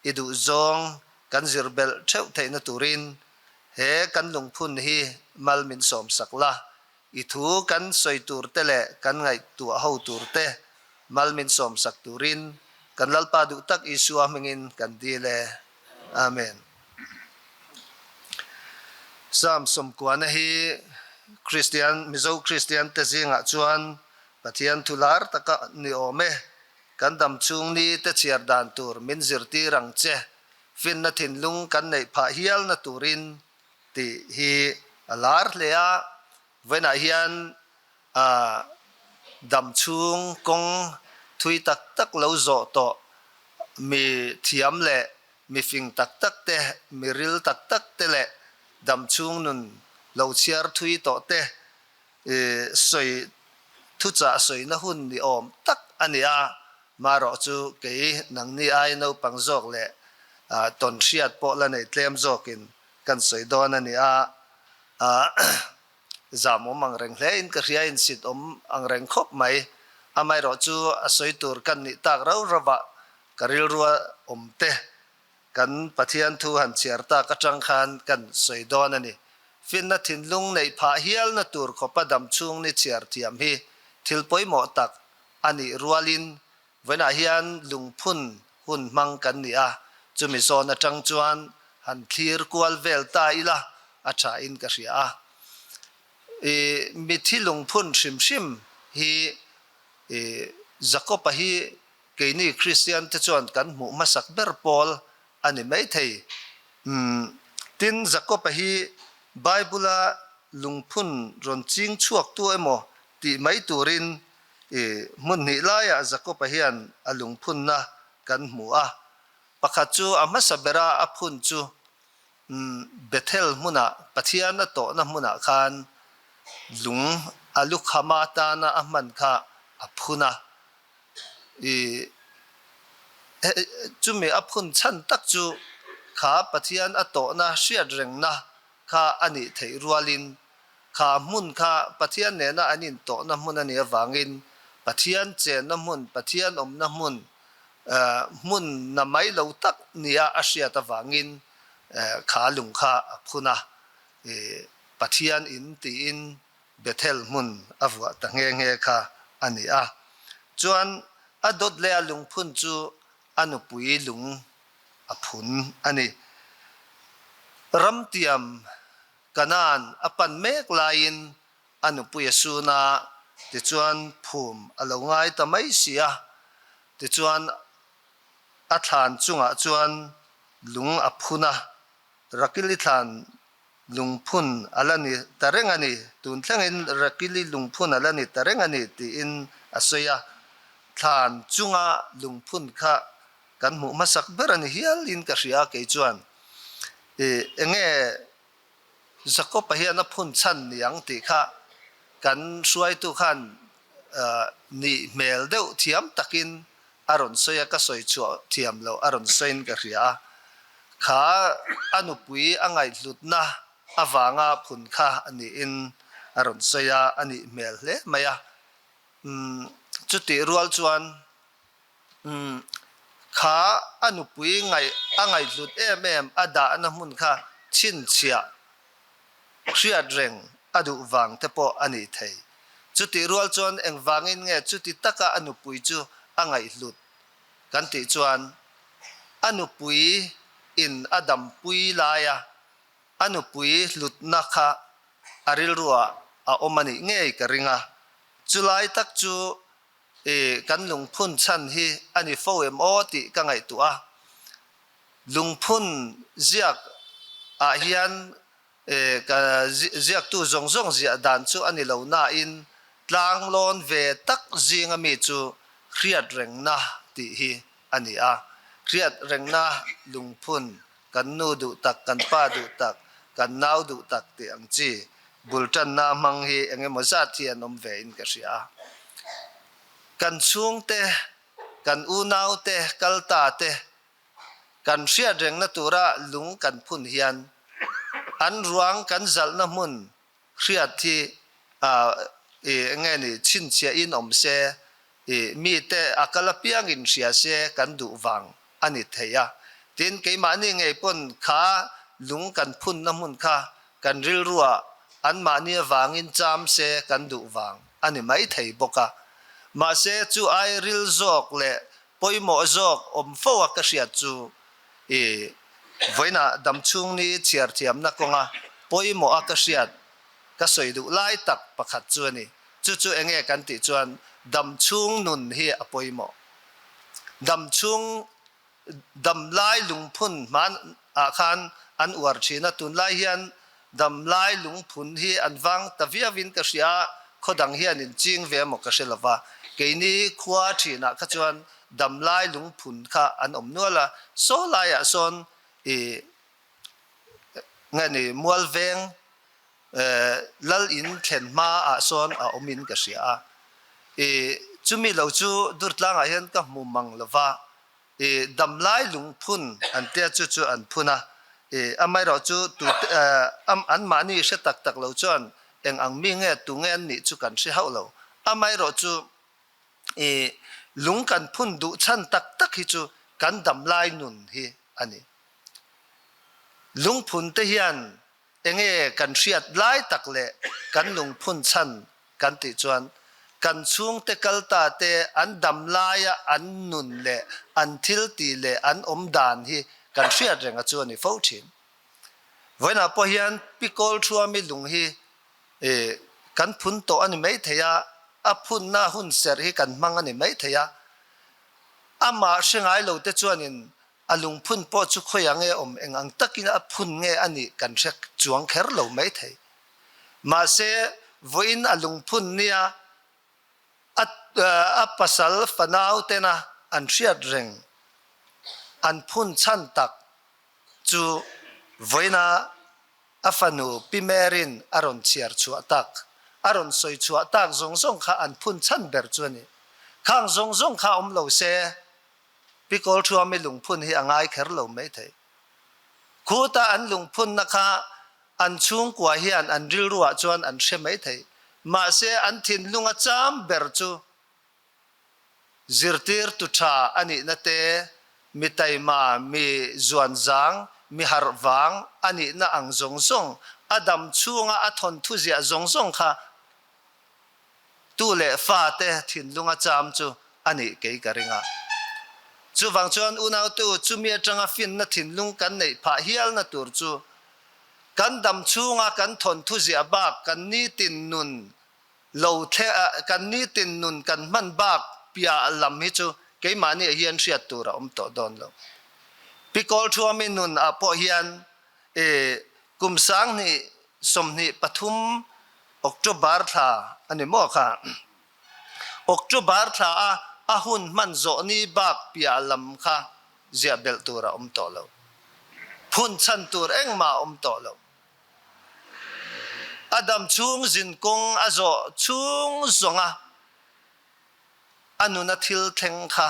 I duhzawng kan zir belh theuh theihna turin he kan lungphun hi mal min sawmsak la, i thu kan sawi tur te leh kan ngaihtuah ho tur te mal min sawmsak turin kan Lalpa duh tak Isua hmingin kan dil e. Amen. Psalm 90 hi Kristian, Mizo Kristian te zingah chuan Pathian thu lar taka ni awm e. Kan dam chhung ni te chhiar dan tur min zirtir ang che, finna thinlung kan neih phah hialna turin tih hi a lar hle a. Vawiinah hian dam chhung kawng thui tak tak lo zawh tawh mi thiam leh. Mi fing tak tak te, mi ril tak tak te leh damchhung nun lo chhiar thui tawh te sawi thuchah sawina hun ni awm tak a ni a, marawh chu kei nangni ai naupang zawk leh tawn hriat pawh la nei tlem zawkin kan sawi dawn a ni a, zam awm ang reng hle in ka hria in sit awm ang reng khawp mai, amaherawh chu a sawi tur kan nih tak rau rauah ka rilrua awm te Kan Pathian thu han chhiar tak atang khan kan sawi dawn a ni. Finna thinlung neih phah hialna tur khawpa dam chhung ni chhiar thiam hi thil pawimawh tak a nih rualin vawiinah hian lungphun hun hmang kan ni a, chumi zawn atang chuan han thlir kual vel ta ila a tha in ka hria a. I mithi lungphun hrim hrim hi i Jakob-a hi Keini Kristian te chuan kan hmuh hmasak ber pawl a ni maithei. Umm, tin, Jakob-a hi Bible-a lungphun rawn ching chhuaktu emaw tih mai turin i hmun hnih laiah Jakob-a hian a lungphunna kan hmu a. Pakhat chu a hmasa bera a phun chu umm, Bethel hmunah, Pathian a tawhna hmunah khan lung a lukhama atana a hman kha a phun a. I chumi a phun chhan tak chu kha Pathian a tawhna hriat rengna kha a nih theih rualin kha hmun kha Pathian nena an intawhna hmun a nih avangin Pathian chenna hmun, Pathian awmna hmun, hmun na mai lo tak nia a hriat avangin kha lung kha a phun a, Pathian in tiin Bethel hmun a vuah ta nghe nghe kha a ni a. Chuan a dawt leh a lungphun chu a nupui lung a phun a ni. Ramtiam Kanaan a pan mek laiin a nupui a sun a, tichuan phum a lo ngai ta mai si a. Tichuan a thlan chungah chuan lung a phun a, Rakili thlan Lungphun a la ni ta reng a ni, tun thlengin Rakili lungphun a la ni ta reng a ni tiin a sawi a. Thlan chunga lungphun kha kan hmuh hmasak ber a ni hialin ka hria kei chuan i enge Jakob-a hian a phun chhan ni ang tih kha kan hruaitu khan nih hmel deuh thiam takin a rawn sawi a, ka sawi chhuah thiam loh a rawn sawiin ka hria a, kha a nupui a ngaihhlutna avanga phun kha a niin a rawn sawi a, a nih hmel hle mai a. Umm, chutih rual chuan umm, kha a nupui ngaih a ngaihhlut em em a dahna hmun kha chhinchhiah Hriat reng a duh vang te pawh a ni thei. Chutih rual chuan engvangin nge chuti taka a nupui chu a ngaihhlut kan tih chuan a nupui in a dampui laia a nupui hlutna kha a rilruah a awm a nih ngei ka ring a. Chulai tak chu i kan lungphun chhan hi a ni fo em aw tih ka ngaihtuah a. Lungphun ziak ah hian ka ziaktu zawng zawng ziah dan chu a ni lo nain tlanglawn ve tak zinga mi chu hriat rengna tih hi a ni a. Hriat rengna lungphun kan nu duh tak, kan pa duh tak, kan nau duh tak tih ang chi bul tanna hmang hi eng emaw zat hi an awm ve in ka hria a. Kan chhungte Kan unaute kalta te kan hriat rengna tura lung kan phun hian an ruang kan zalhna hmun hriat hi i enge ni chhinchhiah in awm se i mite a kal apiang in hria se kan duh vang a ni thei a. Tin, keimahni ngei pawn kha lung kan phunna hmun kha kan rilruah anmahni avangin cham se kan duh vang a ni mai thei bawk a. Mahse, chu ai ril zawk leh pawimawh zawk awm fo a ka hriat chu i vawiinah damchhung ni chhiar thiamna kawnga pawimawh a ka hriat ka sawi duh lai tak pakhat chu a ni. Chu chu enge kan tih chuan damchhung nun hi a pawimawh. Damchhung Damlai lungphun hman ah khan an uar thin a, tunlai hian damlai lungphun hi an vang ta viau in ka hria a, khaw dang hian in ching ve emaw ka hre lova, keini khua thin ah kha chuan damlai lungphun kha an awm nual a, saw laiah sawn ih nge ni Mualveng Lal in thlen hma ah sawn a awm in ka hria a, ih chumi lo chu Durtlang ah hian ka hmu mang lova, ih damlai lungphun an tia chu chu an phun a, ih amaherawh chu tu an mahni hre tak tak lo chuan eng ang mi nge tu nge an nih chu kan hre hauh lo, amaherawh chu ih lung kan phun duh chhan tak tak hi chu kan damlai nun hi a ni. Lungphun te hian Enge kan hriat lai tak leh kan lungphun chhan kan tih chuan kan chhungte kalta te an dam laia an nun leh an thil tih leh an awm dan hi kan hriat reng a chu a ni fo thin. Vawiinah pawh hian Pi Kawlthuami lung hi kan phun tawh a ni mai thei a, a phunna hun serh hi kan hmang a ni mai thei a, amah hre ngai lo te chuanin A lungphun pawh chu khawiah nge awm eng ang takin a phun nge a nih kan hre chuang kher lo maithei. Mahse, vawiin a lungphun nia a a pasal fanau tena an hriat reng an phun chhan tak chu vawiina a fanu Pi Mary'n a rawn chhiar chhuah tak, a rawn sawi chhuah tak zawng zawng kha an phun chhan ber chu a ni. Khang zawng zawng kha awm lo se Pi Kawlthuami lungphun hi a ngai kher lo mai thei. Khuta an lungphunna kha an chhungkua hian an rilruah chuan an hre mai thei. Mahse, an thinlunga cham ber chu zirtirtu tha a nihna te, mi taima, mi zuanzang, mi harh vang a nihna ang zawng zawng, a dam chhunga a thawnthu ziah zawng zawng kha Tu leh fate thinlunga cham chu a nih kei ka ring a. Chuvang chuan unautu chumi atanga finna thinlung kan neih phah hialna tur chu kan dam chhunga kan thawnthu ziah bak kan nitin nun lo thle kan nitin nun kan hman bak piah lam hi chu keimahni ah hian hriat tur a awm tawh dawn lo. Pi Kawlthuami nun ah pawh hian i kum 20 23 October thla a ni maw kha? October thla a a hun hman zawh ni bak piah lam kha ziah belh tur a awm tawh lo. Phun chhan tur engmah a awm tawh lo. A dam chhung zin kawng a zawh chhung zawnga a nuna thil thleng kha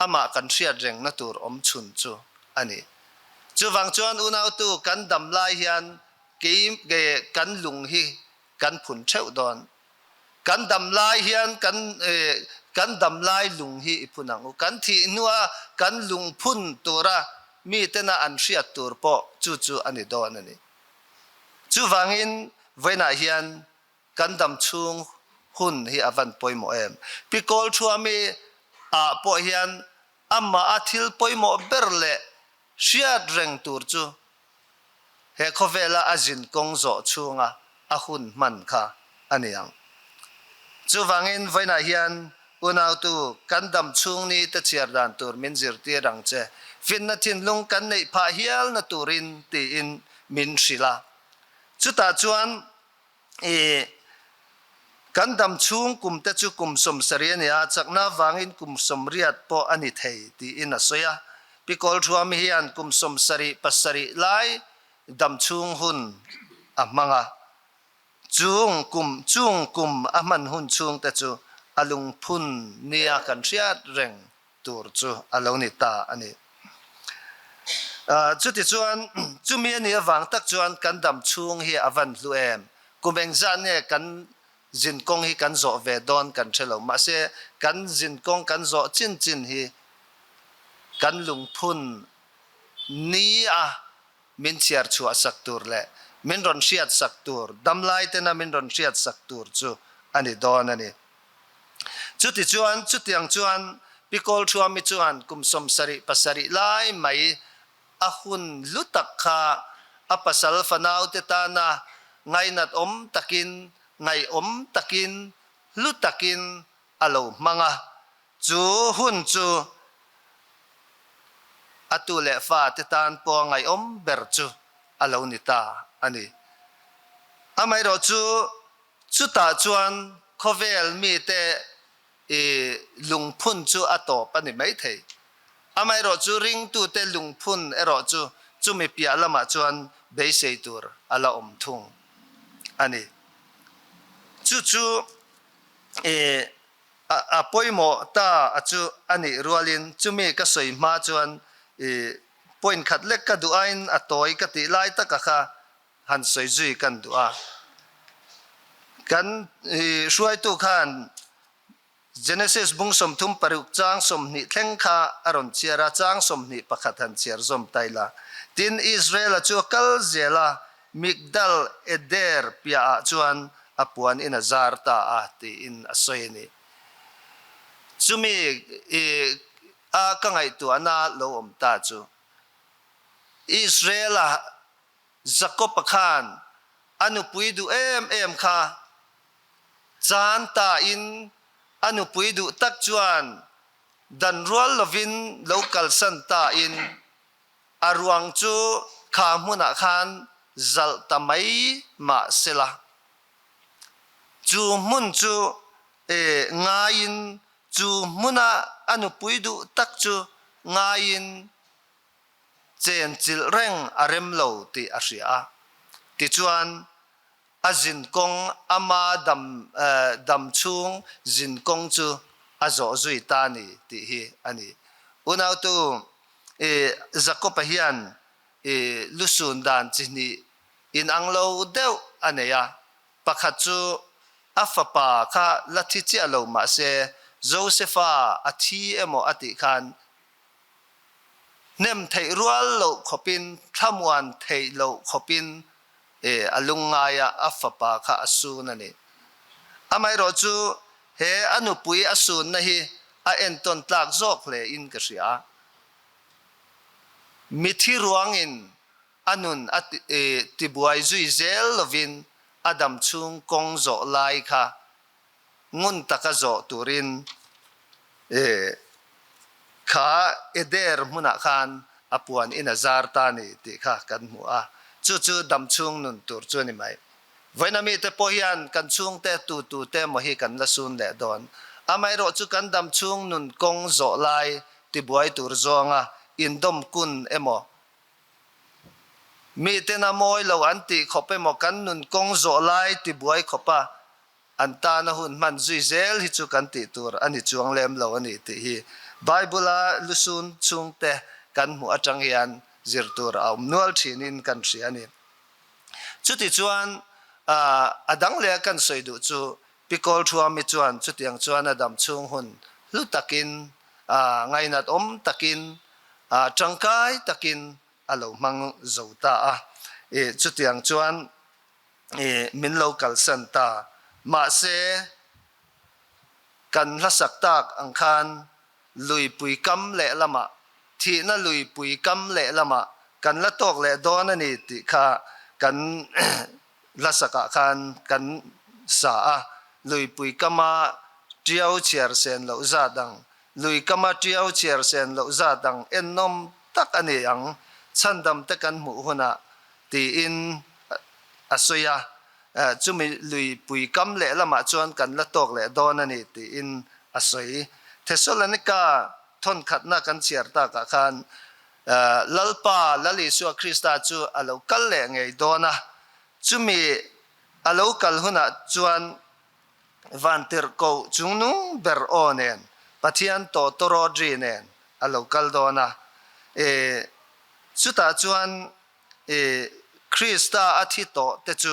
amah kan hriat rengna tur awm chhun chu a ni. Chuvang chuan unautu kan dam lai hian kei kan lung hi kan phun theuh dawn. Kan dam lai hian kan kan dam lai lung hi i phun ang u. Kan thih hnua kan lung phun tura mitena an hriat tur pawh chu chu a ni dawn a ni. Chuvangin vawiinah hian Kan dam chhung hun hi a van pawimawh em? Pi Kawlthuami ah pawh hian amah a thil pawimawh ber leh hriat reng tur chu he khawvela a zin kawng zawh chhunga a hun hman kha a ni ang. Chuvangin vawiinah hian unautu kan dam chhung ni te chhiar dan tur min zirtir ang che, finna thinlung kan neih phah hialna turin tiin min hrilh a. Chutah chuan I kan dam chhung kum te chu kum 70 a ni a, chakna avangin kum 80 pawh a ni thei tiin a sawi a. Pi Kawlthuami hian kum 77 lai dam chhung hun a hmang a, chung kum chung kum a hman hun chhung te chu a lungphun nia kan hriat reng tur chu a lo ni ta a ni. Chutichuan, chumi a nih avang tak chuan kan dam chhung hi a van hlu em? Kum engzah nge kan zinkawng hi kan zawh ve dawn kan hre lo. Mahse, kan zinkawng kan zawh chin chin hi kan lungphun ni a min chhiar chhuah sak tur leh min rawn hriat sak tur, damlai tena min rawn hriat sak tur chu a ni dawn a ni. Chutichuan, chutiang chuan Pi Kawlthuami chuan kum 77 lai mai a hun hlu tak kha a pasal fanaute tana ngainat awm takin, ngaihawm takin, hlu takin a lo hmang a. Chu hun chu a tu leh fate tan pawh ngaihawm ber chu a lo ni ta a ni. Amaherawhchu, Chutah chuan khawvel mite I lungphun chu a tawp a ni maithei. Amaherawhchu ringtute lungphun erawh chu chumi piah lamah chuan beisei tur a la awm thung a ni. Chu chu i a pawimawh ta a chu a nih rualin chumi ka sawi hma chuan i point khat lek ka duh aiin a tawi ka tih lai taka kha han sawi zui kan duh a. Kan hruaitu khan Genesis bung 36 chang 20 thleng kha a rawn chhiar a, chang 21 han chhiar zawm ta ila. Tin, Israel-a chu a kal zel a, Migdal Eder piahah chuan a puan in a zar ta a, tiin a sawi a ni. Chumi a ka ngaihtuahna lo awm ta chu Israel-a Jakob-a khan a nupui duh em em kha chan tain a nupui duh tak chuan dan rual lovin lo kalsan tain a ruang chu kha hmunah khan zalh ta mai mah sela. Chu hmun chu ngaiin chu hmuna a nupui duh tak chu ngaiin chen chilh reng a rem lo tih a hria a. Tichuan, a zinkawng ama dam dam chhung zinkawng chu a zawh zui ta ni tih hi a ni. Unautu i Jakob-a hian i lusun dan chi hnih inang lo deuh a nei a. Pakhat chu a fapa kha la thi chiah lo mah se Josefa a thi emaw a tih khan Hnem theih rual loh khawpin, thlamuan theih loh khawpin a lungngai a, a fapa kha a sun a ni. Amaherawh chu he a nupui a sunna hi a entawn tlak zawk hle in ka hria. Mithi ruangin a nun a tibuai zui zel lovin a damchhung kawng zawh lai kha ngun taka zawh turin kha Eder hmunah khan a puan in a zar ta ni tih kha kan hmu a, chu chu damchhung nun tur chu a ni mai. Vawiina mite pawh hian kan chhungte tu tute emaw hi kan la sun leh dawn. Amaherawh chu kan damchhung nun kawng zawh lai tibuai tur zawnga indawm kun emaw, miten a mawi lo an tih khawp emaw kan nun kawng zawh lai tibuai khawpa An tana hun hman zui zel hi chu kan tih tur a ni chuang lem lo a ni tih hi Bible-a lusun chhungte kan hmuh atang hian zir tur a awm nual thinin kan hria a ni. Chutichuan a dang leh a kan sawi duh chu Pi Kawlthuami chuan chutiang chuan a dam chhung hun hlu takin, ngainat awm takin, tangkai takin a lo hmang zo ta a. Chutiang chuan i min lo kalsan ta. Mahse, kan hlasak tak ang khan luipui kam lehlamah, thihna luipui kam lehlamah kan la tawk leh dawn a ni tih kha kan hlasakah khan kan sa a. Luipui kama tiau chhiar sen loh zat ang, lui kama tiau chhiar sen loh zat ang ennawm tak a ni ang, chhandam te kan hmuh hunah tiin a sawi a, chumi luipui kam lehlamah chuan kan la tawk leh dawn a ni tiin a sawi. Thesalonika thawnkhatna kan chhiar takah khan Lalpa Lal Isua Krista chu a lo kal leh ngei dawn a, chumi a lo kal hunah chuan Vantirhkoh chungnung ber aw nen, Pathian tawtawrawtri nen a lo kal dawn a, chutah chuan I Krista a thi tawh te chu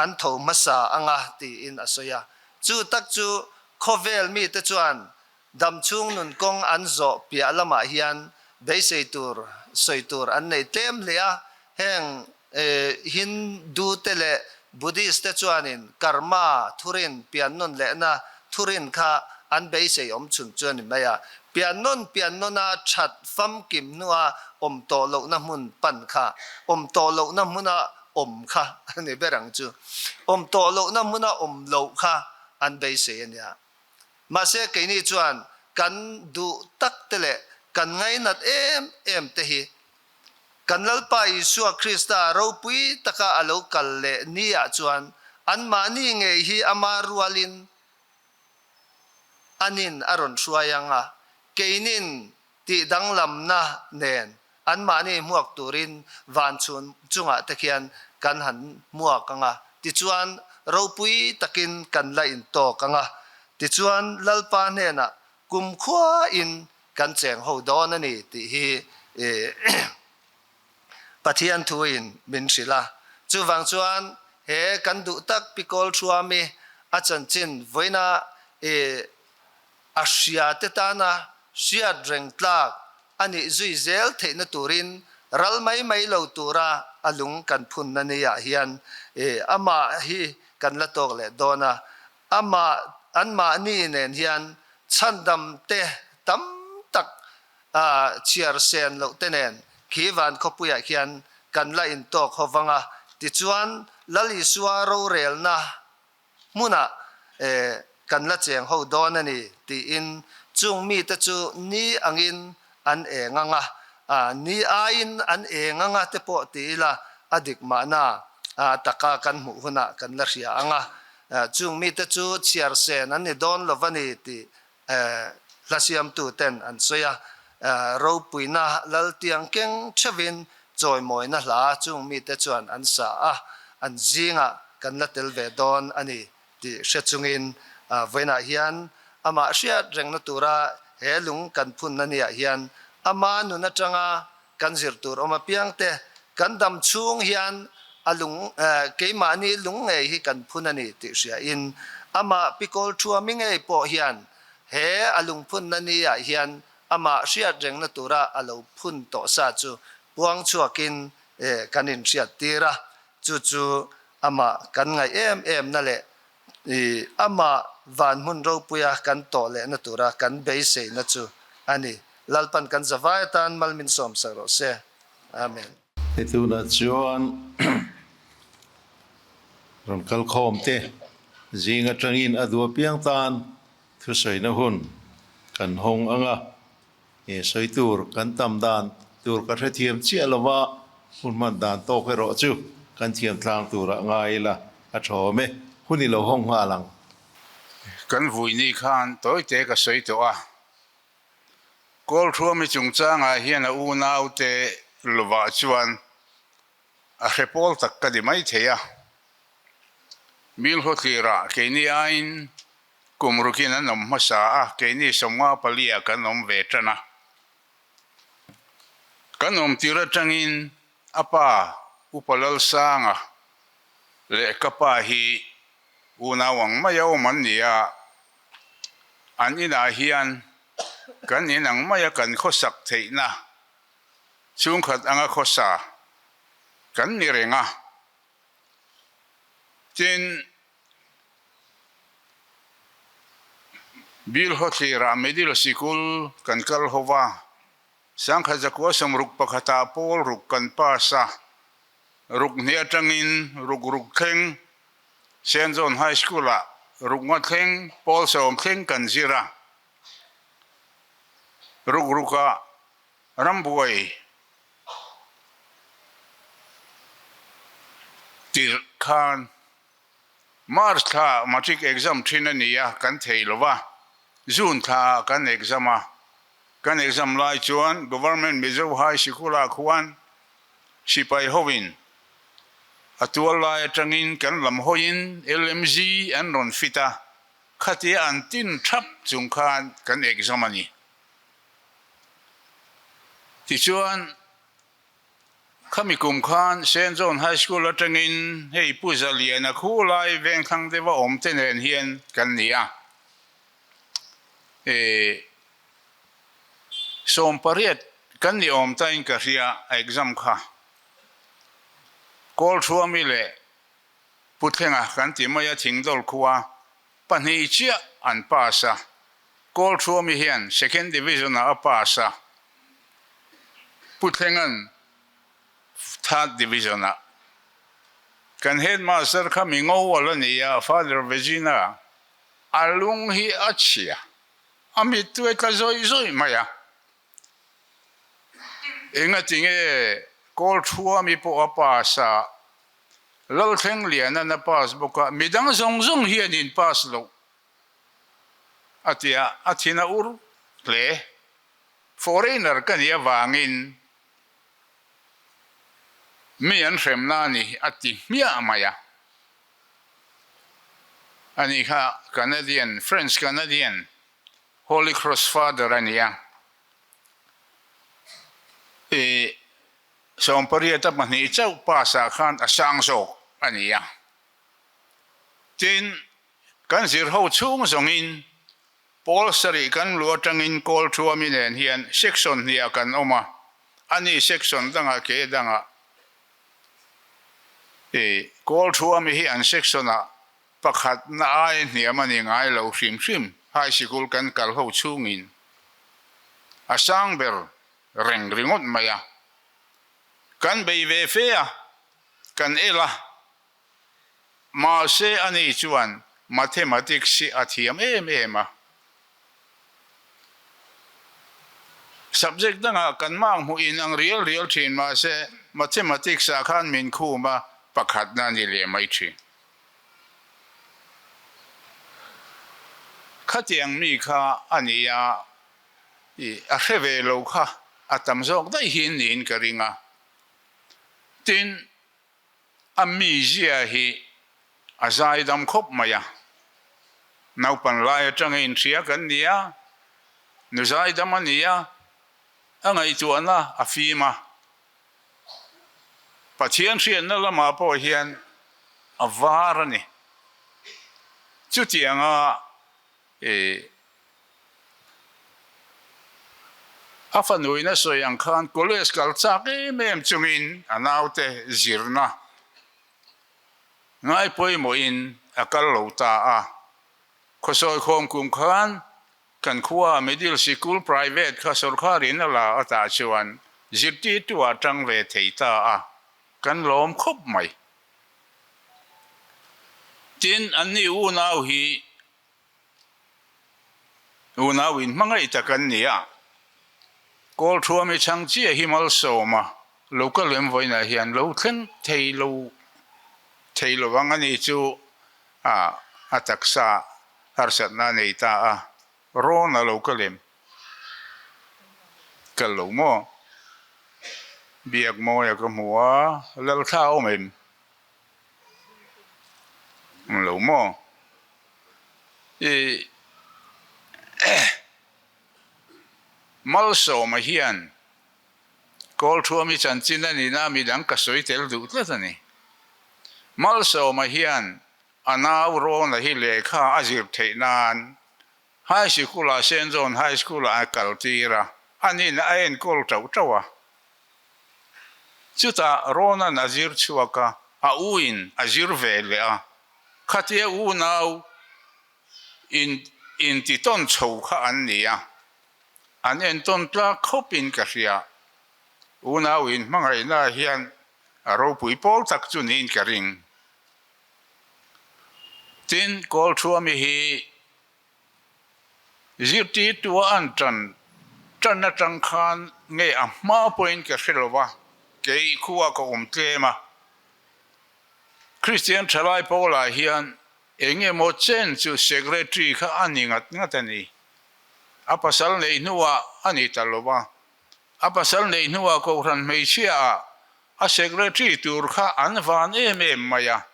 an tho hmasa anga tiin a sawi a. Chu tak chu khawvel mite chuan damchhung nun kawng an zawh piah lamah hian beisei tur sawi tur an nei tlem hle a. Heng Hindu te leh Buddhist te chuanin karma thurin piannawn lehna thurin kha an beisei awm chhun chu a ni mai a. Piannawn piannawna that famkim hnua awm tawh lohna hmun pan kha, awm tawh lohna hmuna awm kha a ni ber ang chu. Awm tawh lohna hmuna awm loh kha an beisei a nia. Mahse keini chuan kan duh tak te leh kan ngainat em em te hi Kan Lalpa Isua Krista ropui taka a lo kal leh ni ah chuan anmahni ngei hi ama rualin. Anin a rawn hruai ang a, keinin tih danglamna nen anmahni hmuak turin van chhun chungah te khian kan han hmuak ang a, tichuan ropui takin kan la intawk ang a, tichuan Lalpa hnenah kumkhuain kan cheng ho dawn a ni tih hi Pathian thuin min hrilh a. Chuvang chuan he kan duh tak Pi Kawlthuami a chanchin vawiina i a hria te tana hriat reng tlak a nih zui zel theihna turin ral mai mai lo tura a lung kan phunna niah hian i amah hi kan la tawk leh dawn a. Amah anmahni nen hian chhandam te tam tak a chhiar sen loh te nen khi van khawpuiah khian kan la intawk ho vang a, tichuan Lal Isua rorelna hmunah kan la cheng ho dawn a ni tiin chung mite chu ni angin an eng ang a, ni aiin an eng ang a te pawh ti ila a dik mahna taka kan hmuh hunah kan la hria ang a, chung mite chu chhiar sen an ni dawn lo va ni tih Hla siamtu ten an sawi a, ropuina laltiang keng theuhin chawimawina hla chung mite chuan an sa a, an zingah kan la tel ve dawn a ni tih hre chungin vawiinah hian amah hriat rengna tura he lung kan phunna niah hian ama nun atanga kan zir tur awm apiangte kan dam chhung hian a lung keimahni lung ngei hi kan phun a ni tih hriain amah Pikawl Thuami ngei pawh hian he a lungphunna ni ah hian amah hriat rengna tura a lo phun tawh sa chu puang chhuakin kan inhriat tir a, chu chu amah kan ngaih em em na leh I amah van hmun ropuia kan tawh lehna tura kan beiseina chu a ni. Lalpan kan zavai atan mal min sawmsak rawh se. Amen. Hei tunah chuan rawn kal khawm te zing atangin a duh apiang tan thusawina hun kan hawng ang a. He sawi tur kan tam dan tur ka hrethiam chiah lo va, hun hman dan tawk erawh chu kan thiam tlang turah ngai ila a thawm e, hun i lo hawng nghal ang. Kan vui ni khan tawite ka sawi tawh a, Kawlthuami chungchangah hian a unaute lovah chuan a hre pawl tak ka ni maithei a, Milhawthlirah keini aiin Kum rukin an awm hmasa a, keini 54 ah kan awm ve tan a. Kan awm tir atangin a pa Upa Lalsanga leh ka pa hi unau ang maia awm an ni a, an inah hian kan in ang maia kan khawsak theihna chhungkhat anga khawsa kan ni reng a. Tin, Bill Hawthlirah Middle Sikul kan kal ho va, Sangkhat zakua 61ah pawl ruk kan pass a, ruk hnih atangin ruk ruk thleng Saint John High School-ah ruk nga thleng pawl sawm thleng kan zir a, ruk rukah rambuai tirh khan March thla matric exam thin a ni a, kan thei lo va, June thla ah kan exam a, kan exam lai chuan Government Mizo High Sikul ah khuan sipai hovin a tual lai atangin kan lam hawiin LMG an rawn fit a, khatia an tin thap chung khan kan exam a ni. Tichuan. Khami kum khan Saint John High School atangin hei Pu Zaliana khu lai vengthlang deuha awm te nen hian kan ni a. E 18 kan ni awm tain ka hria a exam kha. Kawlthuami leh Pu Thlenga kan ti mai a Thingdawl khua pahnih chiah an pass a. Kawlthuami hian Second Division ah a pass a. Pu Thlenga'n Third Division ah kan Headmaster kha mi ngo a la ni a, Father Vegina a lung hi a chhia, a mittui a tla zawih zawih mai a. Engatinge Kawlthuami pawh a pass a, Lalthlengliana'n a pass bawk a, midang zawng zawng hian in pass loh. A ti a, a thin a ur hle. Foreigner ka nih avangin mi an hremna a ni a ti hmiah mai a. Ani kha Canadian, French Canadian Holy Cross Father a ni a. I sawmpariata pahnih chauh pass ah khan a sang zawk a ni a. Tin, kan zir ho chhung zawngin pawl sarih kan luh atangin kawl thuami nen hian section hniah kan awm a, ani section dangah ke dangah i kawl thuami hi an section ah pakhat na ai hniam a ni ngai lo hrim hrim, high sikul kan kal ho chhungin a sang ber reng ringawt mai a, kan bei ve fe a, kan el a. Mahse ani chuan mathematics hi a thiam em em a. Subject dangah kan mark hmuh in ang rial rial thin mahse mathematics ah khan min khum a pakhatna a ni leh mai thin. Khatiang mi kha a ni a, i a hre ve lo kha a tam zawk daih hi niin ka ring a. Tin, A mizia hi a zaidam khawp mai a, naupan lai atanga inhria kan ni a, nu zaidam a ni a, a ngaihtuahna a fim a, Pathian hriatna lamah pawh hian a var a ni. Chutianga I a fanuin a sawi ang khan college kal chak em em chungin a naute zirna ngai pawimawhin a kal lo ta a. Khawsawi khawm kum khan kan khua middle sikul private kha sawrkharin a la atah chuan zirtirtu ah tang ve thei ta a, kan lawm khawp mai. Tin, anni unau hi Unau in hmangaih tak an ni a, Kawl thuami chhang chiah hi malsawma local em vawiinah hian lo thleng thei lo thei lo ang a ni chu a taksa harsatna a nei ta a, rawn a local em kal lo maw? Biakmawia ka hmu a, Lalthla a awm em? Lo maw? I Malsawma hian Kawlthuami chanchin a nihna midang ka sawi tel duh tlat a ni. Malsawma hian a nau Rawna hi lehkha a zir theih nan High Sikul-ah Saint John High School-ah a kal tir a, anin a enkawl tauh tauh a. Chutah Ronan a zir chhuak a, a uin a zir ve leh a, khatia unau in intitawn chho kha an ni a, an entawn tlak khawpin ka hria. Unau in hmangaihna hian a ropui pawl tak chu niin ka ring. Tin, Kawlthuami hi zirtirtua an tan tan atang khan nge a hma pawhin ka hre lo va, kei khua ka awm tlem a. Kristian thalai pawlah hian eng emaw chen chu secretary kha a ni ngat ngat a ni. A pasal neih hnuah a ni ta lo va, a pasal neih hnuah Kohhran hmeichhia ah A secretary tur kha an van em em mai a,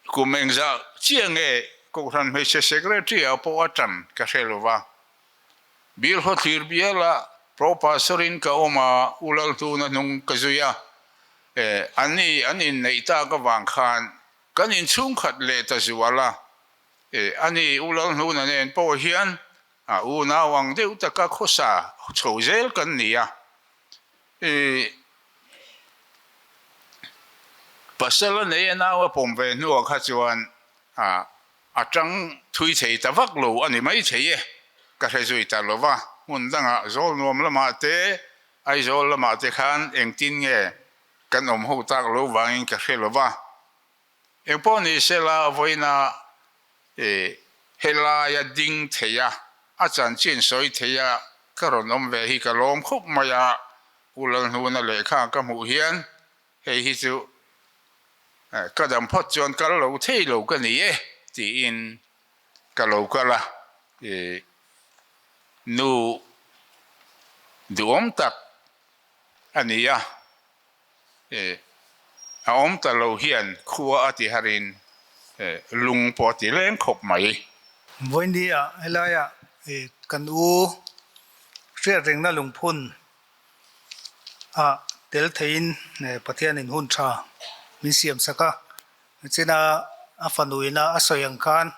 kum engzah chiah nge Kohhran hmeichhe secretary ah pawh a tan ka hre lo va. Bill Hawthlir biala Pro Pastor in ka awm a, U Lalhluna hnung ka zui a, anni an inneih tak avang khan kan inchhungkhat leh ta zual a, ani U Lalhluna nen pawh hian a unau ang deuh taka khawsa chho zel kan ni a. I pasal a nei a nau a pawm ve hnuah kha chuan a tang thui thei ta vak lo a ni mai thei e, ka hre zui ta lo va, hmun dangah zawl nuam lamah te, Aizawl lamah te khan engtin nge kan awm ho tak lo vangin ka hre lo va. Engpawh ni sela vawiina helaia ding thei a, a chanchin sawi thei a ka rawn awm ve hi ka lawm khawp mai a, U Lalhnuna lehkha ka hmuh hian hei hi chu ka dam phawt chuan kal lo thei lo ka ni e tiin ka lo kal a. Nu duhawm tak a ni a, a awm ta lo hian khua a ti harin lung pawh a ti leng khawp mai. Vawinia helaia kan u hriatrengna lungphun a tel theiin Pathianin hun tha min siam sak a, china a fanuina a sawi ang khan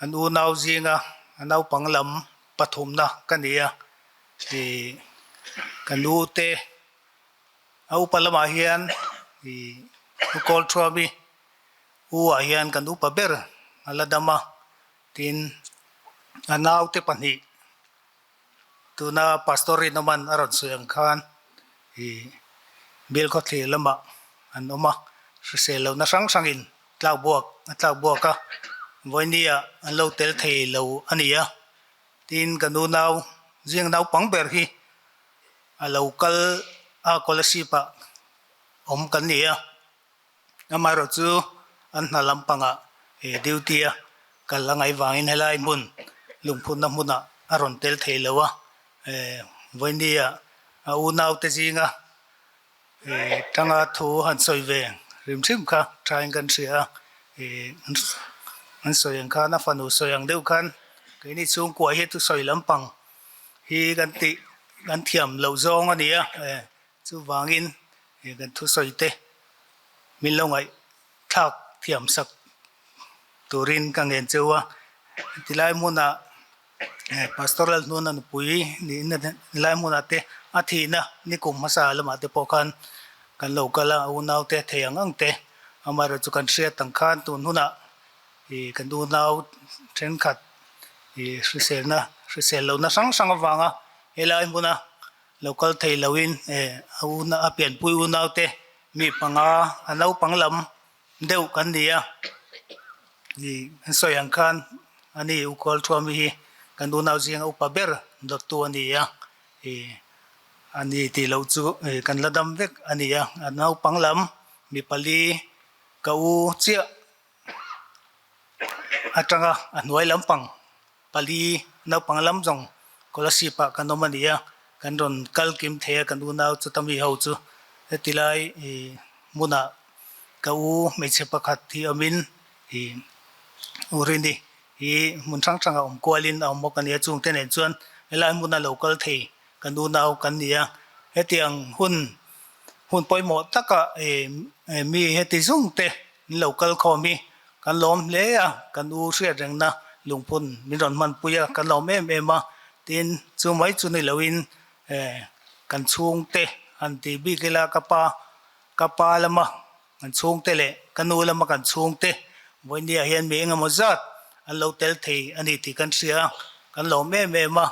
An unau zinga a naupang lam pathumna ka ni a, ih ka nu te a upa lamah hian ih u Kawlthuami u ah hian kan upa ber a la dam a, tin a naute pahnih tuna Pastor Rinawman a rawn sawi ang khan ih Bialkhawthlir lamah an awm a, hrisel lohna hrang hrangin Tlak buak a tlak buak a, vawinia an lo tel thei lo a ni a, tin ka nu nau zing naupang ber hi a lo kal a scholarship ah awm kan ni a, amaherawh chu an hna lampangah duty a kal a ngaih vangin helai hmun lungphunna hmunah a rawn tel thei lo a, vawinia a unaute zinga Tanga thu han sawi ve hrim hrim kha thain kan hria a, an sawi ang khan a fanu sawi ang deuh khan keini chhungkua hi thusawi lampang hi kan tih kan thiam loh zawng a ni a, chuvangin kan thusawi te min lo ngaihthlak thiam sak turin ka ngen cheu a, tilai hmunah Pastor Lalhnuna nupui niin helai hmunah te a thihna nikum hmasa lamah te pawh khan kan lo kal a, a unaute thei ang ang te amaherawhchu kan hriat ang khan tun hunah ih kan unau thenkhat ih hriselna hrisel lohna hrang hrang avanga helai hmuna lo kal thei loin eh a una a pianpui unaute mi panga a naupang lam deuh kan ni a, ih an sawi ang khan ani U Kawlthuami hi kan unau zinga upa ber dawttu a ni a, ih ani tih loh chu ih kan la dam vek a ni a, a naupang lam mi pali ka u chiah atanga a hnuai lampang pali naupang lam zawng Kolasib ah kan awm a ni a, kan rawn kal kim thei a kan unau chu ta mi ho chu heti lai ih hmunah ka u hmeichhe pakhat hi awmin ih u Rini hi hmun hrang hrangah awm kualin a awm bawk a ni a, chungte nen chuan helai hmuna lo kal thei kan unau kan ni a, hetiang hun hun pawimawh takah ih mi heti zung te Min lo kal khawm i kan lawm hle a, kan u hriat rengna lungphun min rawn hmanpui a, kan lawm em em a, tin chu mai chu ni loin kan chhungte han ti bik ila ka pa ka pa lama kan chhungte leh ka nu lama kan chhungte vawinia hian mi engemaw zat an lo tel thei a ni tih kan hria a, kan lawm em em a,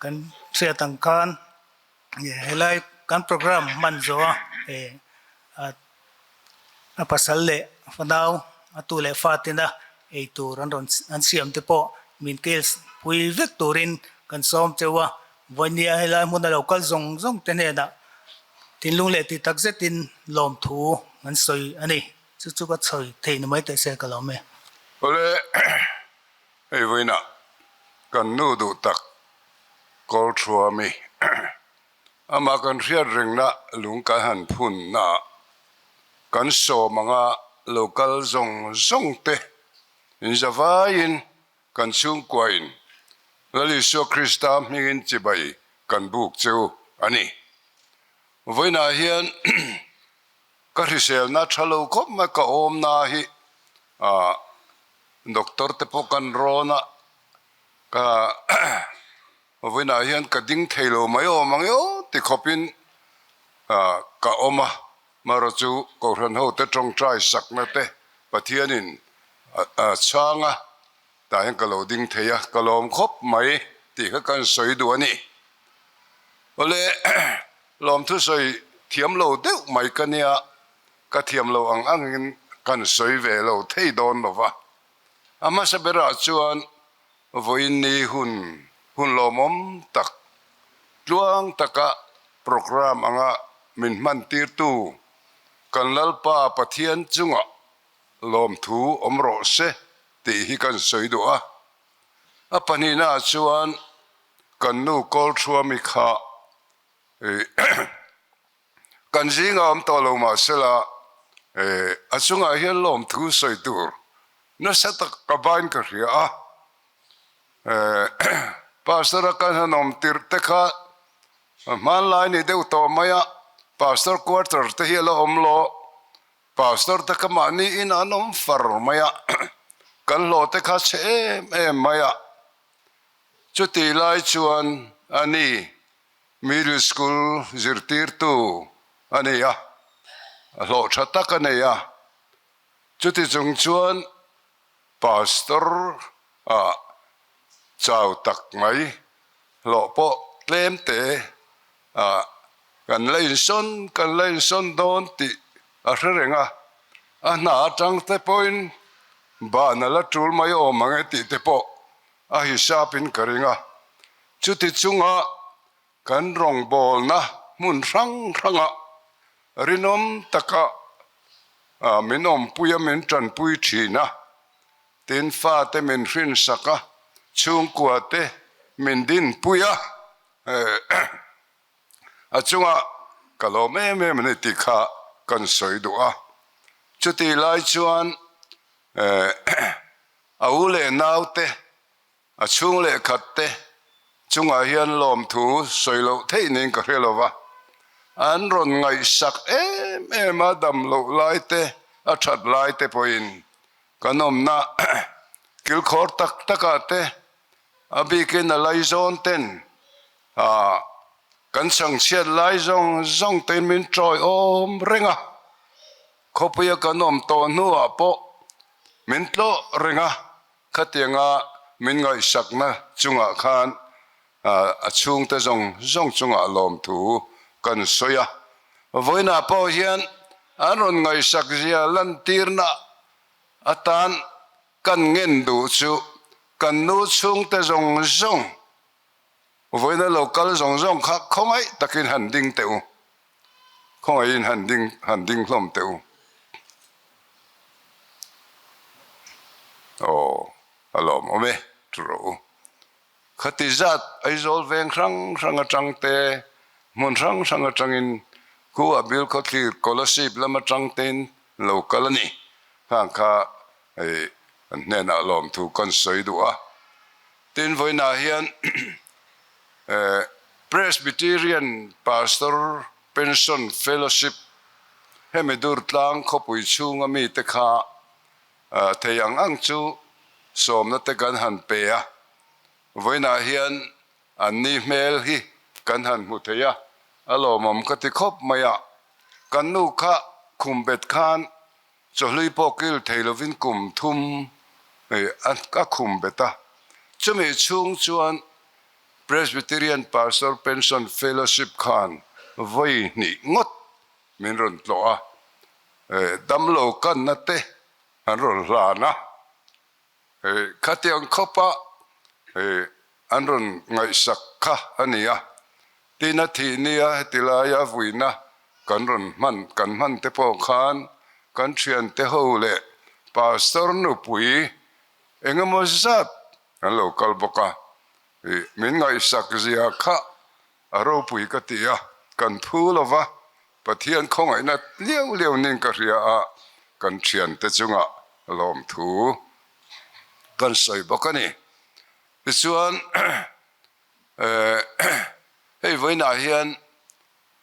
kan hriat ang khan Helai kan program hman zawh a a pasal leh fanau a tu leh fa tena ei tur an rawn an siam te pawh min kel pui vek turin kan sawm cheu a, vawinia helai hmuna lo kal zawng zawng te hnenah thinlung leh tih tak zetin lawmthu an sawi a ni. Chu chu ka sawi theih ni mai teh se ka lawm e. Awle Hei vawiinah kan nu duh tak Kawlthuami amah kan hriat rengna lung kan han phunna kan sawm anga lo kal zawng zawng te inzavaiin kan chhungkuain Lal Isua Krista hmingin chibai kan buk cheu a ni. Vawiinah hian ka hriselna tha lo khawp mai ka awmna hi Doctor te pawh kan rawn a, ka vawiinah hian ka ding thei lo mai awm ang eo ti khawpin ka awm a, marawh chu Kohhran ho te tawngtai sakna te Pathianin a chhang a, tah hian ka lo ding thei a, ka lawm khawp mai tih kha kan sawi duh a ni. Awle lawmthu sawi thiam lo deuh mai ka nia, Ka thiam lo ang angin kan sawi ve lo thei dawn lo va. A hmasa berah chuan vawiin ni hun hun lawmawm tak, tluang taka program anga min hman tirtu kan Lalpa Pathian chungah lawmthu awm rawh se tih hi kan sawi duh a. A pahnihnaah chuan kan nu Kawlthuami kha kan zingah awm tawh lo mahsela a chungah hian lawmthu sawi tur nasa tak ka bain ka hria a. Pastor a kan han awm tirh te kha hmanlai ni deuh tawh mai a, Pastor quarter te hi a la awm lo. Pastor te kha mahni in an awm far mai a, kan hlawh te kha chhe em em mai a. Chutih lai chuan a ni middle school zirtirtu a ni a, hlawh tha tak a nei a. Chuti chung chuan Pastor ah chau tak mai hlawh pawh tlem te ah kan la insawn kan la insawn dawn tih a hre reng a, a hna atang te pawhin ban a la tul mai awm ang e tih te pawh a hisap in ka ring a, chuti chunga Kan rawngbawlna hmun hrang hranga rinawm taka min awmpuia min tanpui thin a, tin fate min hrinsak a, chhungkuate min dinpui a, a chungah ka lawm em em a ni tih kha kan sawi duh a. Chutih lai chuan a u leh naute A chhung leh khat te chungah hian lawmthu sawi loh theih niin ka hre lo va, an rawn ngaihsak em em a, dam loh lai te, a that lai te pawhin kan awmna kilkhawr tak takah te, a bikin a laizawn ten kan chhangchhiat lai zawng zawng tein min tawiawm reng a, khawpuia kan awm tawh hnuah pawh min tlawh reng a. Khatianga min ngaihsakna chungah khan a chhungte zawng zawng chungah lawmthu kan sawi a. Vawiinah pawh hian an rawn ngaihsak zia lantirna atan kan ngen duh chu kan nu chhungte zawng zawng Vawiina lo kal zawng zawng kha khawngaih takin han ding teh u, khawngaihin han ding han ding hlawm teh u. Aw, a lawmawm e, thu rawh u. Khati zat Aizawl veng hrang hrang atang te, hmun hrang hrang atangin khu a Bilkhawthlir Kolasib lam atang tein lo kal a ni. Khang kha hei an hnenah lawmthu kan sawi duh a. Tin, vawiinah hian Presbyterian Pastor Pension Fellowship hemi Durtlang khawpui chhunga mite kha thei ang ang chu sawmna te kan han pe a, vawiinah hian anni hmel hi kan han hmu thei a, a lawmawm ka ti khawp mai a, kan nu kha khumbet khan Chawhlui pawh kil thei lovin kum thum a khum bet a. Chumi chhung chuan Presbyterian Pastor Pension Fellowship khan vawi hnih ngawt min rawn tlawh a, damlo kanna te an rawn hlan a. Khatiang khawpa an rawn ngaihsak kha a ni a, tin a thih nia heti laia vuina kan rawn hman kan hman te pawh khan kan thiante ho leh pastor nupui eng emaw zat an lo kal bawk a, min ngaihsak zia kha a ropui ka ti a, kan phu lo va, Pathian khawngaihna liau liau ning ka hria a, kan thiante chungah lawmthu kan sawi bawk a ni. Tichuan, hei vawiinah hian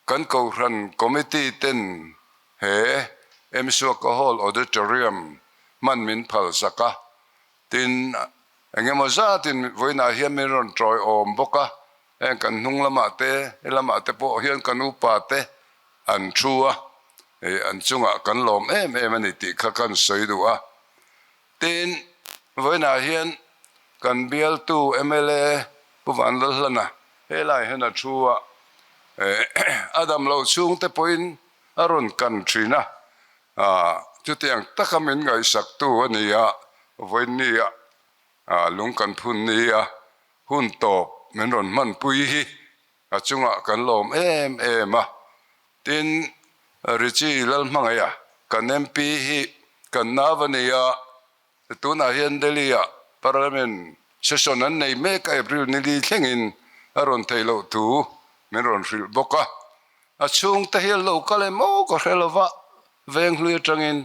kan Kohhran Committee ten he Msuaka Hall Auditorium hman min phalsak a, tin eng emaw zatin vawiinah hian min rawn tawiawm bawk a, Heng kan hnung lamah te, he lamah te pawh hian kan upa te an thu a, hei an chungah kan lawm em em a ni tih kha kan sawi duh a. Tin, vawiinah hian kan bialtu mla Pu Vanlalhlana helai hian a thu a, a dam loh chhungte pawhin a rawn kan thin a, chutiang taka min ngaihsaktu a ni a, vawiinnia lung kan phun nia Hun tawp min rawn hmanpui hi a chungah kan lawm em em a, tin Richie Lalhmangaih a kan MP hi kan nau a ni a, tunah hian Delhi ah Parliament Session an nei mek a, April ni li thlengin a rawn theih loh thu min rawn hrilh bawk a. A chhungte hi an lo kal em aw ka hre lo va, Venghlui atangin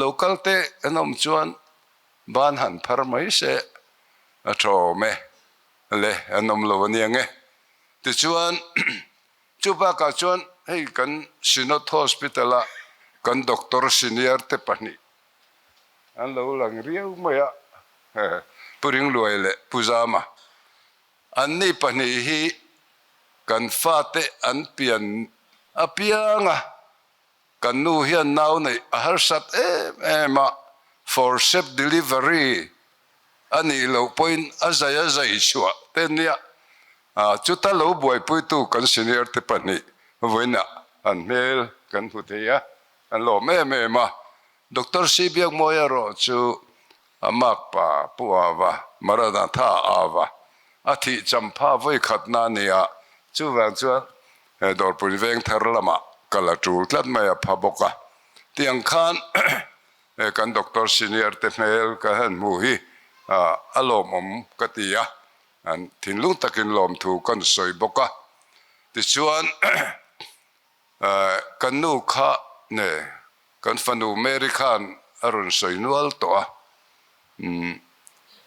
lo kal te an awm chuan ban han phar mai se a tha awm e le, an awm lo ania nge. Tichuan chu bakah chuan hei kan Synod Hospital a kan doctor senior te pahnih an lo lang riau mai a, Pu Ringluai leh Pu Zama. Anni pahnih hi kan fate an pian apiang a, kan nu hian nau neih a harsat em em a, forcep delivery a nih loh pawhin a zai a zai chhuah te nia, chuta lo buaipuitu kan senior te pahnih vawiinah an hmel kan hmu thei a, an lawm em em a. Doctor Si Biakmawia erawh chu A makpa Pu Ava, Maranatha Ava, a thih champha vawikhatna a ni a, chuvang chuan Dawrpui veng thar lamah kal a tul tlat mai a pha bawk a. Tiang khan kan Doctor Senior te hmel ka han hmu hi a lawmawm ka ti a, an thinlung takin lawmthu kan sawi bawk a. Tichuan Kan nu kha ne kan fanu Mary khan a rawn sawi nual tawh a,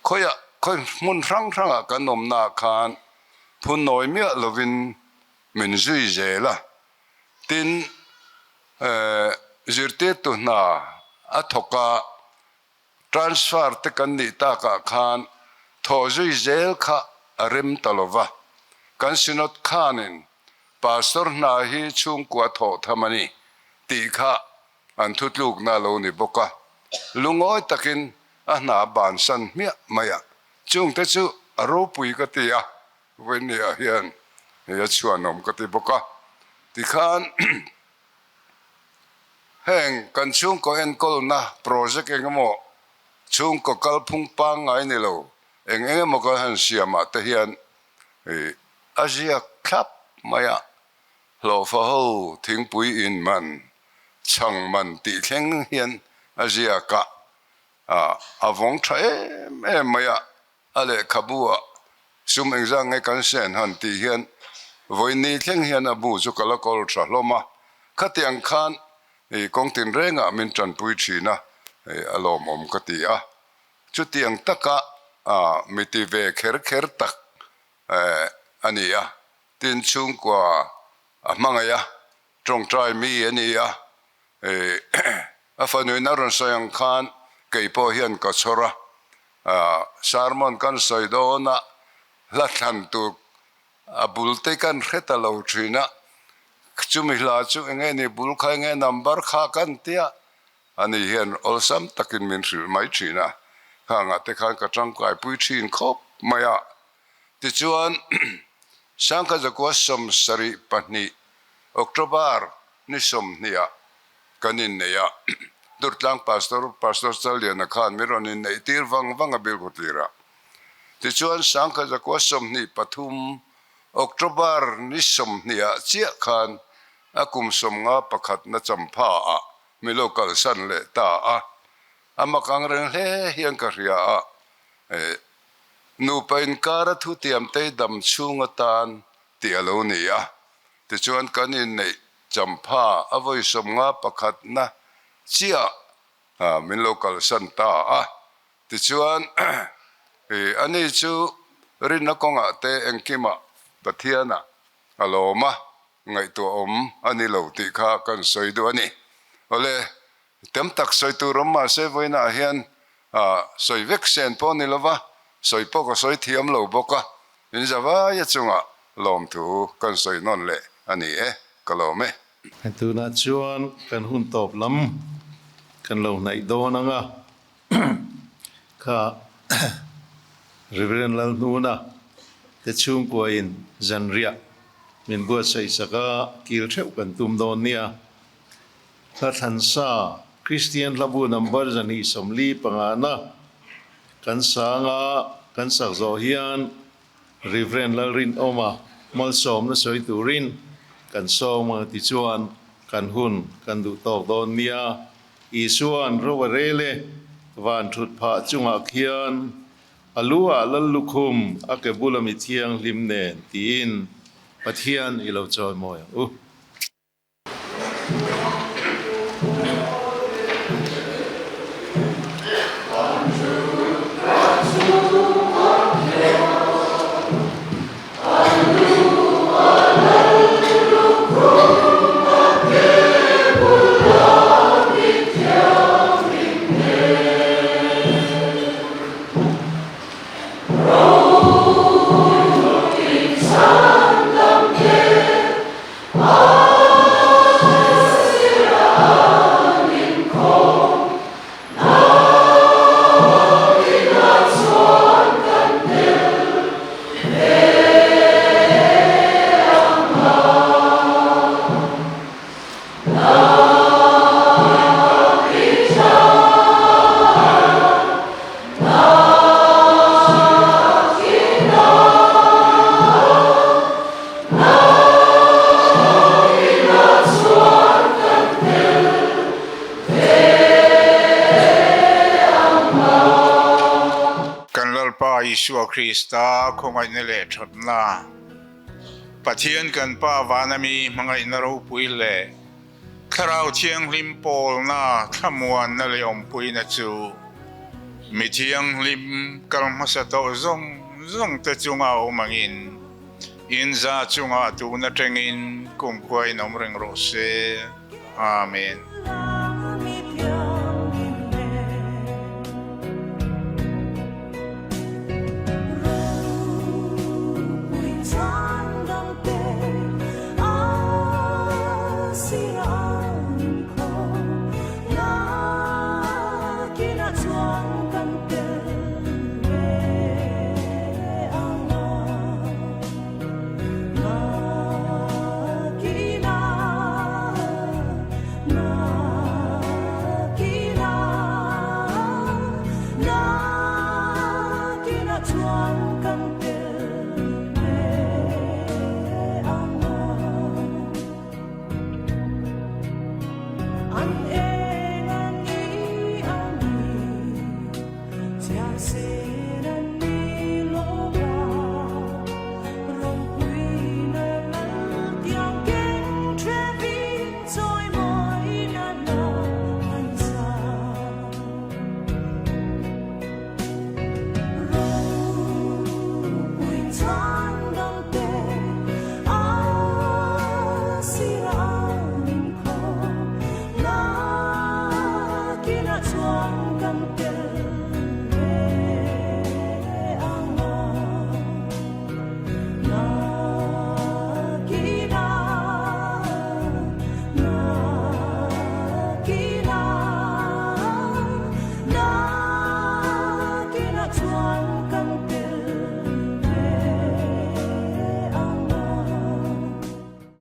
khawiah khawi hmun hrang hrangah kan awmnaah khan phunnawi miah lovin min zui zel a, tin zirtirtu hna a thawk a, Transfer te kan nih takah khan thawh zui zel kha a rem ta lo va, kan Synod khanin Pastor hna hi chhungkua thawh tham a ni tih kha an thutlukna a lo ni bawk a, lungawi takin a hna bansan hmiah mai a, chungte chu a ropui ka ti a, Vawinia hian hei a chhuanawm ka ti bawk a, tikhan Heng kan chhungkaw enkawlna project eng emaw chhungkaw kalphung pangngai ni lo eng eng emaw kan han siamah te hian a ziak thlap mai a, hlawhfa ho thingpui in man, chhang man tih thleng hian a ziak a, a vawng tha em em mai a. A lehkhabu ah sum engzah nge kan sen han tih hian vawiin thleng hian a bu chu ka la kawl tha hlawm a, khatiang khan i kawng tinreng ah min tanpui thin a, a lawmawm ka ti a. Chutiang taka mi ti ve kher kher tak a ni a, tin chhungkua a hmangaih a, Tawngtai mi a ni a, a fanuin a rawn sawi ang khan kei pawh hian ka chhawr a, sermon kan sawi dawn a, hla thlan tur a bul te kan hre ta lo thin a, chumi hla chu eng nge ni bul kha eng nge number kha kan tia, ani hian awlsam takin min hrilh mai thin a, khangah te khan ka tangkaipui thin khawp mai a. Tichuan, Sangkhat zakua 72 October ni 20 ah kan inneih a, Durtlang Pastor, Pastor Challiana khan min rawn inneih tir vang vang a Bilkhawtlir ah. Tichuan, Sangkhat zakua 23 October ni 20 ah chiah khan a kum 51 na champha ah min lo kalsan leh ta a, a mak ang reng hle hian ka hria a, Nupa inkara thutiamtei dam chhung atan tih a lo ni a, tichuan kan inneih champha a vawi 51 pakhatna chiah min lo kalsan ta a, tichuan ani chu rinna kawngah te engkimah Pathianah a lawm a, ngaihtuahawm a ni lo tih kha kan sawi duh a ni. Awle, Tam tak sawi tur awm mahse vawiinah hian sawi vek sen pawh ni lova, sawi pawh ka sawi thiam lo bawk a, in zavaia chungah lawmthu kan sawi nawn leh a ni e, ka lawm e. Tunah chuan kan hun tawp lam kan lo hnaih dawn ang a, kha Reverend Lalhnuna te chhungkuain zanriah min buatsaih sak a, kil theuh kan tum dawn nia. Hla thlansa, Kristian hlabu number 245 na kan sang a, kan sak zawh hian Rev. Lalrinawma malsawmna sawi turin kan sawm ang tichuan kan hun kan duh tawk dawn nia. Isua'n ro a rel e, van thut phah chungah khian. A lu ah Lal lukhum a ke bula mi thianghlim nen tiin Pathian i lo chawimawi ang u. Kan Lalpa Isua Krista khawngaihna leh thatna, Pathian kan Pa vana mi hmangaihna ropui leh Thlarau Thianghlim pawlna thlamuanna leh awmpuina chu mi thianghlim kal hmasa tawh zawng zawng te chunga awm angin inza chungah tun atangin kumkhua in awm reng rawh se. Amen.